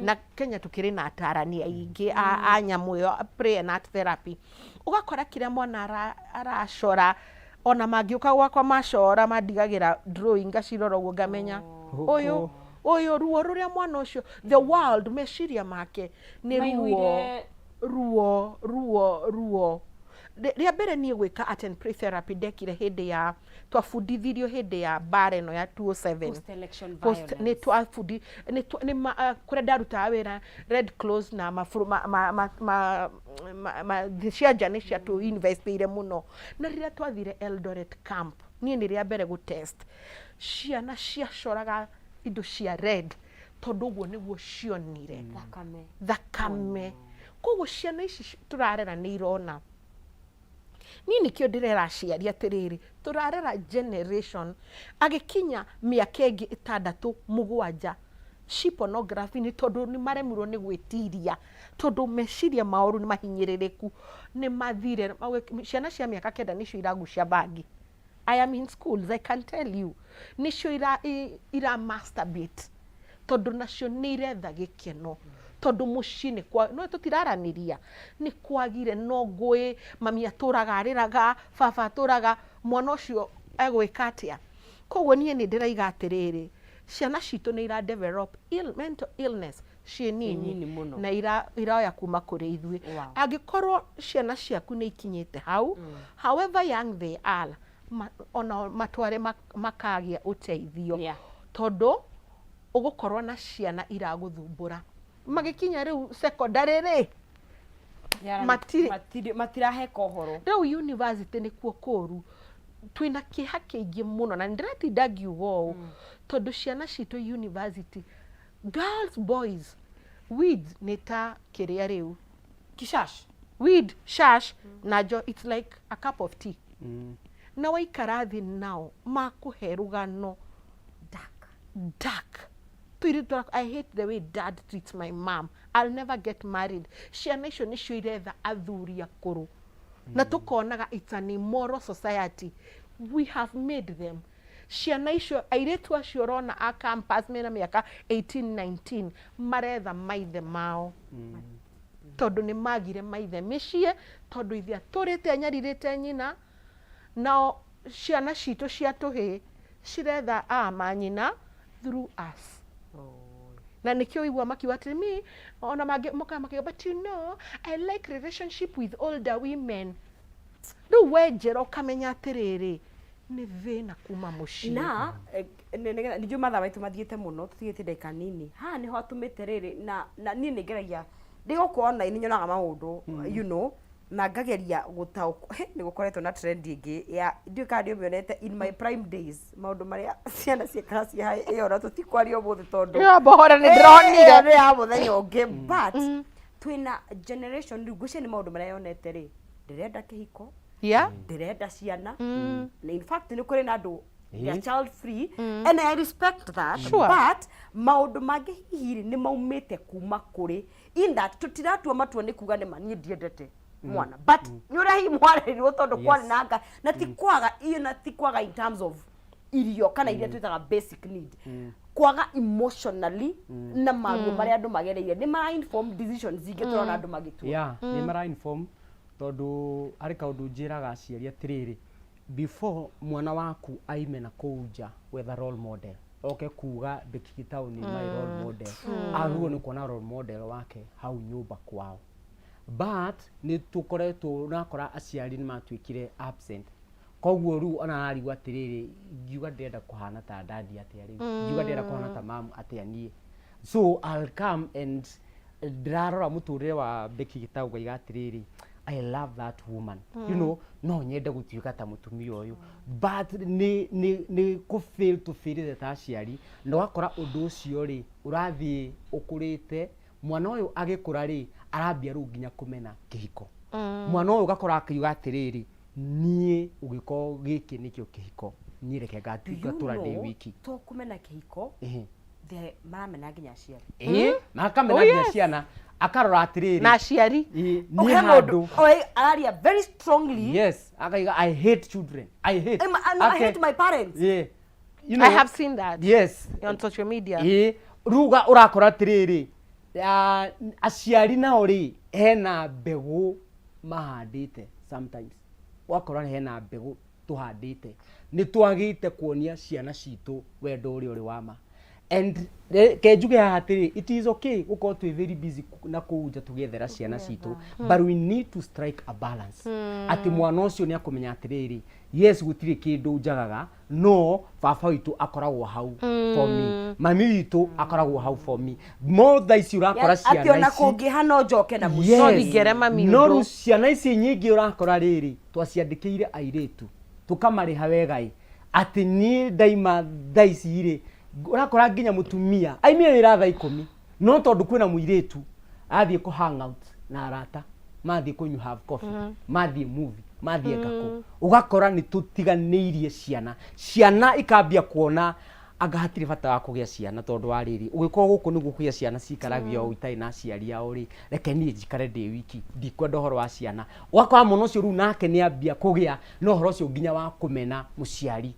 [SPEAKER 3] Na Kenya tukĩrĩ na atarani aingĩ a nyamũ ĩyo, play and art therapy. Ũgakora kĩrĩa mwana aracora, ona mangĩũka gwakwa macora mandigagĩra drawing, ngacirora ũguo ngamenya ũyũ ruo rũrĩa mwana ũcio, the world, meciria make nĩ ruo.
[SPEAKER 2] Maihũire.
[SPEAKER 3] Ruo, ruo, ruo. Rĩa mbere niĩ gwĩka art and play therapy ndekire hĩndĩ ya twabundithirio hĩndĩ ya mbara ĩno ya 207.
[SPEAKER 2] Post election
[SPEAKER 3] Post nĩ
[SPEAKER 2] violence.
[SPEAKER 3] twabundi nĩ kũrĩa ndarutaga wĩra, Red Cross na mabũrũ ma thĩ cia nja nĩ ciatũ investiire mũno. Na rĩrĩa twathire Eldoret camp, niĩ nĩ rĩa mbere gũ test ciana ciacoraga indo cia red tondũ ũguo nĩguo cionire
[SPEAKER 2] thakame.
[SPEAKER 3] Thakame. Koguo ciana ici tũrarera nĩ irona. Niĩ nĩkĩo ndĩrera aciari atĩrĩrĩ, tũrarera generation agĩkinya mĩaka ĩngĩ 6, 7 ci pornography, nĩ tondũ nĩ maremirwo nĩ gwĩtiria, tondũ meciria mao rĩu nĩ mahinyĩrĩrĩku, nĩ mathire. Ciana cia mĩaka 9 nĩcio iragucia bangi. I am in schools, I can tell you. Nĩcio ira masturbate tondũ nacio nĩ iretha gĩkeno, tondũ mũciĩ nĩ kwa no tũtiraranĩria, nĩ kwagire no ngũĩ, mami atũraga arĩraga, baba atũraga, mwana ũcio egwĩka atĩa? Koguo niĩ nĩ ndĩraiga atĩrĩrĩ, ciana citũ nĩ ira develop mental illness ciĩ nini
[SPEAKER 2] nini mũno.
[SPEAKER 3] Na iroya kuma kũrĩ ithuĩ. Angĩkorwo ciana ciaku nĩ ikinyĩte hau, however young they are, ona matware makagĩa ũteithio, tondũ ũgũkorwo na ciana iragũthumbũra magĩkinya rĩu secondary rĩ. Matirĩ
[SPEAKER 2] Matiraheka ũhoro.
[SPEAKER 3] Rĩu university nĩkuo kũru, twĩna kĩeha kĩingĩ mũno, na nĩndĩratinda ngiuga ũũ tondũ ciana citũ university, girls, boys, weed nĩ ta kĩrĩa rĩu
[SPEAKER 2] kishash.
[SPEAKER 3] Weed, shash na njo, it's like a cup of tea. Na waikara thĩ nao makũhe rũgano
[SPEAKER 2] dark.
[SPEAKER 3] Dark. Tũirĩtu, "I hate the way dad treats my mom. I'll never get married." Ciana icio nĩcio iretha athuri akũrũ, na tũkonaga it's an immoral society we have made them. Ciana icio, airĩtu acio ũrona a campus mena mĩaka 18, 19, maretha maithe mao tondũ nĩ magire maithe mĩciĩ, tondũ ithe atũrĩte anyarirĩte nyina. Nao ciana citũ cia tũhĩĩ ciretha a manyina through us, na nĩkĩo igua makiuga atĩ me ona mangĩ mokaga makiuga, "But you know I like relationship with older women." Rĩu wenjera ũkamenya atĩrĩrĩ, nĩ thĩna kuma mũciĩ.
[SPEAKER 2] Na nĩgetha nĩnjũĩ mathaa maitũ mathiĩte mũno, tũtigĩte ndagĩka nini haha, nĩho atũmĩte rĩrĩ na niĩ nĩ ngeragia ndĩ gũkũ online, nyonaga maũndũ na ngageria gũtaũkwo. He, nĩ gũkoretwo na trend ĩngĩ ya ndiũĩ kana nĩ ũmĩonete. In my prime days, maũndũ marĩa ciana ciĩkaga ciĩ high, ĩyo na tũtikwaria ũmũthĩ tondũ
[SPEAKER 3] Ĩyo mbohore nĩ
[SPEAKER 2] ĩyo
[SPEAKER 3] ndĩronire.
[SPEAKER 2] Nĩ ya mũthenya ũngĩ, but twĩna generation rĩu ngwĩciria nĩ maũndũ marĩa yonete rĩ, ndĩrenda kĩhiko, ndĩrenda ciana, na in fact nĩ kũrĩ na andũ they are child free and I respect that. But maũndũ mangĩ hihi rĩ, nĩ maumĩte kuma kũrĩ in that tũtiratua matua nĩ kuga nĩ ma niĩ ndiendete mwana, but nĩ ũrĩa hihi mwarerirwo tondũ kwarĩ na nga na ti kwaga iyo, na ti kwaga in terms of irio kana iria twĩtaga basic need, kwaga emotionally na maruo marĩa andũ magereire nĩ mara inform decisions ingĩ tũrona andũ magĩtua.
[SPEAKER 1] Yeah, nĩ mara inform, tondũ harĩ kaũndũ njĩraga aciari atĩrĩrĩ, before mwana waku aime na kũu nja gwetha role model, oke kuga Becky Gitau nĩ my role model, agĩrĩirwo nĩ kuona role model wake hau nyũmba kwao. But nĩ tũkoretwo ũrakora aciari nĩ matuĩkire absent, koguo rĩu ona ararigwo atĩrĩrĩ, ngiuga ndĩrenda kũhana ta daddy atĩa, rĩu ngiuga ndĩrenda kũhana ta mamu atĩa niĩ? So I'll come and ndĩrarora mũtũrĩre wa Becky Gitau, ngaiga atĩrĩrĩ, I love that woman, no nyende gũtuĩka ta mũtumia ũyũ, but nĩ kũ fail tũbĩrĩte ta aciari, na ũgakora ũndũ ũcio rĩ ũrathiĩ ũkũrĩte. Mwana ũyũ agĩkũra rĩ, arambia rĩu nginya kũmena kĩhiko. Mwana ũyũ ũgakora akiuga atĩrĩrĩ, niĩ ũgĩkorwo gĩkĩ nĩkĩo kĩhiko, niĩ reke ngatũra ndĩ wiki.
[SPEAKER 2] To kũmena kĩhiko, maramena nginya aciari.
[SPEAKER 1] Ĩĩ, makamena nginya ciana, akarora atĩrĩrĩ,
[SPEAKER 3] na aciari.
[SPEAKER 1] Ĩĩ,
[SPEAKER 2] He
[SPEAKER 1] niĩ
[SPEAKER 2] mũndũ
[SPEAKER 1] handũ
[SPEAKER 2] oi, araria very strongly.
[SPEAKER 1] Yes, akaiga, "I hate children, I hate
[SPEAKER 2] I hate my parents."
[SPEAKER 1] Yeah. You
[SPEAKER 3] I
[SPEAKER 1] know,
[SPEAKER 3] have seen that on social media.
[SPEAKER 1] Ĩĩ, rĩu ũrakora atĩrĩrĩ, aciari nao rĩ, hena mbegũ mahandĩte. Sometimes ũgakora hena mbegũ tũhandĩte, nĩ twagĩte kuonia ciana citũ wendo ũrĩa ũrĩ wa ma. And ke njuge haha atĩrĩ, it is okay gũkorwo twĩ very busy na kũu nja tũgĩethera ciana citũ, but we need to strike a balance atĩ mwana ũcio nĩ akũmenya atĩrĩrĩ, yes, gũtirĩ kĩndũ njagaga, no baba witũ akoragwo hau for me, mami witũ akoragwo hau for me. Mo thaa ici ũrakora
[SPEAKER 2] Atĩ
[SPEAKER 1] ciana
[SPEAKER 2] ona
[SPEAKER 1] ici
[SPEAKER 2] kũngĩha no njoke na mũciĩ.
[SPEAKER 3] No thingere mami
[SPEAKER 1] no
[SPEAKER 3] ũndũ.
[SPEAKER 1] Rĩu ciana ici nyingĩ ũrakora rĩrĩ, twaciandĩkĩire airĩtu tũkamarĩha wega ĩ, atĩ niĩ ndaima thaa ici rĩ, ũrakora nginya mũtumia aimire wĩra thaa 10, no tondũ kwĩna mũirĩtu athiĩ kũ hang out na arata, mathiĩ kũnyua, have coffee, mathiĩ movie, mathiĩ ngakũ. Ũgakora nĩ tũtiganĩirie ciana, ciana ikambia kuona anga hatirĩ bata wa kũgĩa ciana, tondũ wa rĩrĩ, ũgĩkorwo gũkũ nĩguo kũgĩa ciana cikaragio ũũ itarĩ na aciari ao rĩ, reke niĩ njikare ndĩ wiki, ndikwenda ũhoro wa ciana. Ũgakora mwana ũcio rĩu nake nĩ ambia kũgĩa na ũhoro ũcio nginya wa kũmena mũciari.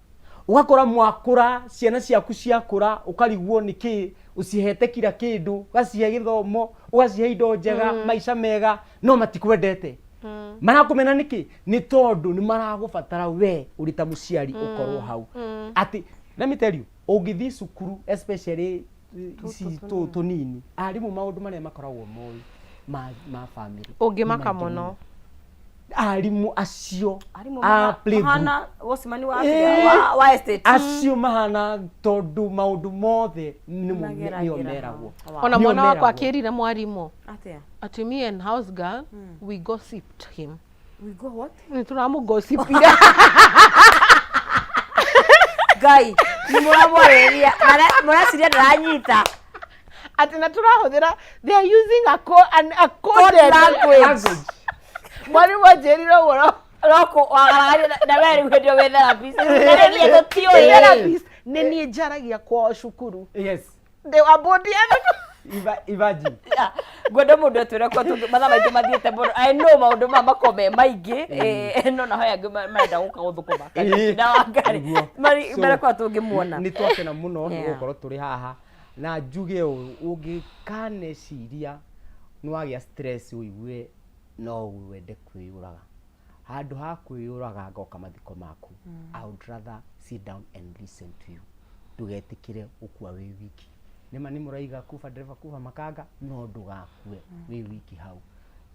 [SPEAKER 1] Ũgakora mwakũra, ciana ciaku ciakũra, ũkarigwo nĩkĩ ũcihete kila kĩndũ, ũgacihe gĩthomo, ũgacihe indo njega, maica mega, no matikwendete. Marakũmena nĩkĩ? Nĩ tondũ nĩ maragũbatara we ũrĩ ta mũciari ũkorwo hau. Atĩ let me tell you, ũngĩthiĩ cukuru, especially ici tũnini, arimũ maũndũ marĩa makoragwo moĩ ma family
[SPEAKER 3] Ũngĩmaka
[SPEAKER 1] nĩ maingĩ.
[SPEAKER 3] Mũno.
[SPEAKER 1] Arimũ acio
[SPEAKER 2] Arimũ
[SPEAKER 1] a playgroup.
[SPEAKER 2] Mahana watchman wa
[SPEAKER 1] Ĩĩ.
[SPEAKER 2] wa estate.
[SPEAKER 1] Acio mahana tondũ maũndũ mothe nĩmo
[SPEAKER 2] Mageragĩra
[SPEAKER 1] nĩo
[SPEAKER 2] hau.
[SPEAKER 1] meragwo.
[SPEAKER 2] Wow.
[SPEAKER 3] Ona
[SPEAKER 1] Nĩo
[SPEAKER 3] mwana wakwa
[SPEAKER 1] meragwo.
[SPEAKER 3] akĩrire mwarimũ
[SPEAKER 2] Atia?
[SPEAKER 3] atĩ me and house girl, we gossiped him.
[SPEAKER 2] We go what?
[SPEAKER 3] Nĩ tũramũgossipire.
[SPEAKER 2] Ngai, nĩ mũramwarĩria mũraciria ndĩranyita.
[SPEAKER 3] Atĩ na tũrahũthĩra, they are using a coded
[SPEAKER 2] language.
[SPEAKER 1] Language.
[SPEAKER 3] Mwarimũ anjĩrire ũguo no
[SPEAKER 2] Roko wagaragaria na we rĩu hĩndĩ ĩyo wĩ therapist. Ndarĩria tũtiũĩ.
[SPEAKER 3] Therapist nĩ niĩ njaragia kwao cukuru. Ndĩ wa board ya thukuru.
[SPEAKER 1] Imagine.
[SPEAKER 2] Yeah. Ngwenda mũndũ atwĩre kwa tondũ mathaa maitũ mathiĩte mũno. I know maũndũ maya makoragwo me maingĩ, no naho angĩ marenda gũka gũthũkũma. Na Wangari.
[SPEAKER 1] Nĩguo. So,
[SPEAKER 2] Mere kwa tũngĩmuona.
[SPEAKER 1] Nĩ twakena mũno nĩ gũkorwo tũrĩ haha, na njuge ũũ, ũngĩkaneciria nĩ wagĩa stress, ũigue no wende kwĩyũraga, handũ ha kwĩyũraga ngoka mathiko maku, I would rather sit down and listen to you. Ndũgetĩkĩre gũkua wĩ wiki. Nĩma nĩ mũraiga kuba ndereba kuba makanga, no ndũgakue wĩ wiki hau.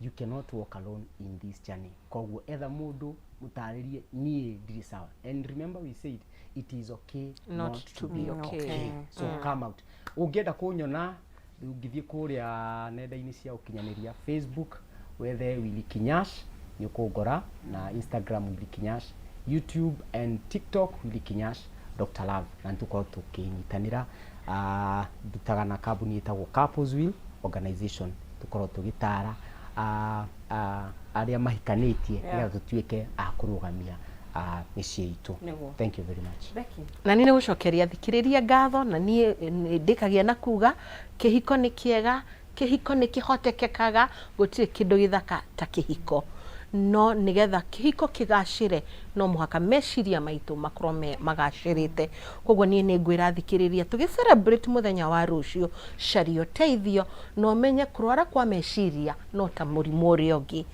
[SPEAKER 1] You cannot walk alone in this journey. Koguo etha mũndũ mũtarĩrie, niĩ ndirĩ sawa. And remember we said it is okay
[SPEAKER 3] not to be okay.
[SPEAKER 1] So come out. Ũngĩenda kũnyona, ũngĩthiĩ kũrĩa nenda-inĩ cia ũkinyanĩria, Facebook wethe Willy Kinyash, nĩ ũkũngora, na Instagram Willy Kinyash, YouTube and TikTok Willy Kinyash Dr Love, na nĩ tũkorwo tũkĩnyitanĩra. Ndutaga na kambuni ĩtagwo Couples Will Organization, tũkorwo tũgĩtara arĩa mahikanĩtie nĩgetha tũtuĩke a kũrũgamia mĩciĩ itũ.
[SPEAKER 2] Nĩguo.
[SPEAKER 1] Thank you very much.
[SPEAKER 2] Becky.
[SPEAKER 3] Na niĩ nĩ gũcokeria thikĩrĩria ngatho, na niĩ nĩ ndĩkagia na kuga kĩhiko nĩ kĩega, kĩhiko nĩ kĩhotekekaga, gũtirĩ kĩndũ gĩthaka ta kĩhiko. No nĩgetha kĩhiko kĩgacĩre, no mũhaka meciria maitũ makorwo me magacĩrĩte. Koguo niĩ nĩ ngwĩra thikĩrĩria, tũgĩ celebrate mũthenya wa rũciũ, caria ũteithio na ũmenye kũrwara kwa meciria no ta mũrimũ ũrĩa ũngĩ,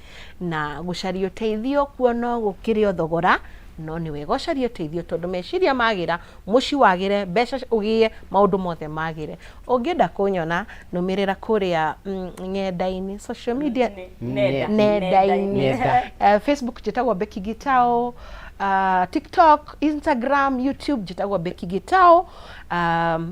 [SPEAKER 3] na gũcaria ũteithio kuo no gũkĩrĩ o thogora, no nĩ wega ũcarie ũteithio, tondũ meciria magĩra, mũciĩ wagĩre, mbeca ũgĩe, maũndũ mothe magĩre. Ũngĩenda kũnyona, nũmĩrĩra kũrĩa ng'enda-inĩ, social media.
[SPEAKER 2] Nenda.
[SPEAKER 3] Nenda-inĩ.
[SPEAKER 1] Nenda.
[SPEAKER 3] Facebook njĩtagwo Becky Gitau, TikTok, Instagram, YouTube njĩtagwo Becky Gitau.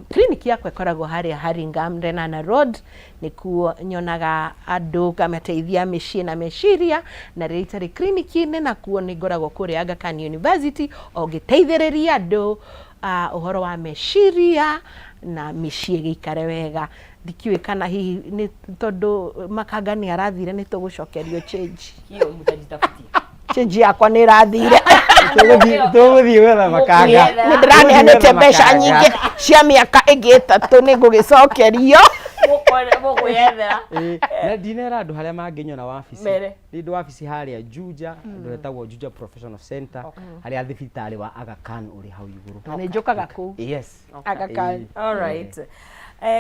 [SPEAKER 3] Clinic yakwa ĩkoragwo harĩa Hurlingham, Lenana Road, nĩkuo nyonaga andũ ngamateithia mĩciĩ na meciria, na rĩrĩa itarĩ clinic-inĩ nakuo nĩ ngoragwo kũrĩa Aga Khan University o ngĩteithĩrĩria andũ ũhoro wa meciria na mĩciĩ gĩikare wega. Ndikĩũĩ kana hihi nĩ tondũ makanga nĩ arathire nĩ tũgũcokerio change.
[SPEAKER 2] Hiyo mtajitafutia.
[SPEAKER 3] Change yakwa nĩ ĩrathire.
[SPEAKER 1] Tũgũthiĩ gwetha makanga.
[SPEAKER 3] Nĩ ndĩraneanĩte mbeca nyingĩ cia mĩaka ĩngĩ 3, nĩ ngũgĩcokerio.
[SPEAKER 2] Mũkwĩyethera.
[SPEAKER 1] Ĩĩ, na ndinera andũ harĩa mangĩnyona wabici.
[SPEAKER 2] Mere.
[SPEAKER 1] Nĩ ndĩ wabici harĩa Juja, handũ hetagwo Juja Professional Center, harĩa thibitarĩ wa Aga Khan ũrĩ hau igũrũ.
[SPEAKER 3] Na nĩ njũkaga kũu.
[SPEAKER 1] Yes.
[SPEAKER 3] Aga Khan.
[SPEAKER 1] Ĩĩ.
[SPEAKER 2] All right.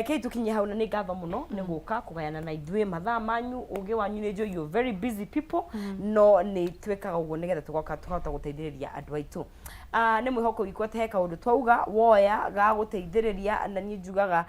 [SPEAKER 2] Kei tukinye hau, na nĩ ngatho mũno nĩ gũka kũgayana na ithuĩ mathaa manyu, ũgĩ wanyu. Nĩ njũĩ you're very busy people, no nĩ twĩkaga ũguo nĩgetha tũgoka tũkahota gũteithĩrĩria andũ aitũ. Nĩ mwĩhoko witũ atĩ he kaũndũ twauga woya ga gũteithĩrĩria, na niĩ njugaga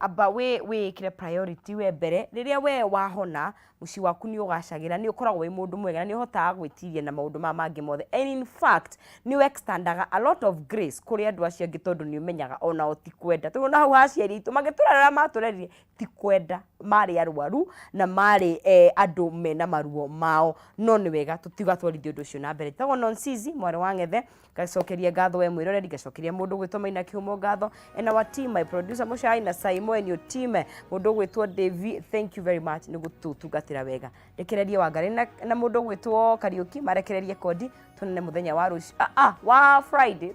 [SPEAKER 2] amba wĩ wĩĩkĩre priority we mbere. Rĩrĩa we wahona, mũciĩ waku nĩ ũgacagĩra, nĩ ũkoragwo wĩ mũndũ mwega na nĩ ũhotaga gwĩtiria na maũndũ maya mangĩ mothe, and in fact nĩ extendaga a lot of grace kũrĩ andũ acio angĩ, tondũ nĩ ũmenyaga onao ti kwenda. Tondũ na hau ha aciari aitũ magĩtũrera, matũrerire ti kwenda, marĩ arwaru na marĩ andũ mena maruo mao, no nĩ wega tũtigatwarithie ũndũ ũcio na mbere. Njĩtagwo Nonsizi mwarĩ wa Ng'ethe, ngacokeria ngatho we mwĩroreri, ngacokeria mũndũ gwĩtwo Maina Kĩhumo ngatho, and our team, my producer Mũcai na Saimo and your team, mũndũ gwĩtwo Davy, thank you very much nĩ gũtũtungatĩra wega. Rekererie Wangarĩ na mũndũ gwĩtwo Kariũki marekererie kodi. Tuonane mũthenya wa rũciũ, wa Friday.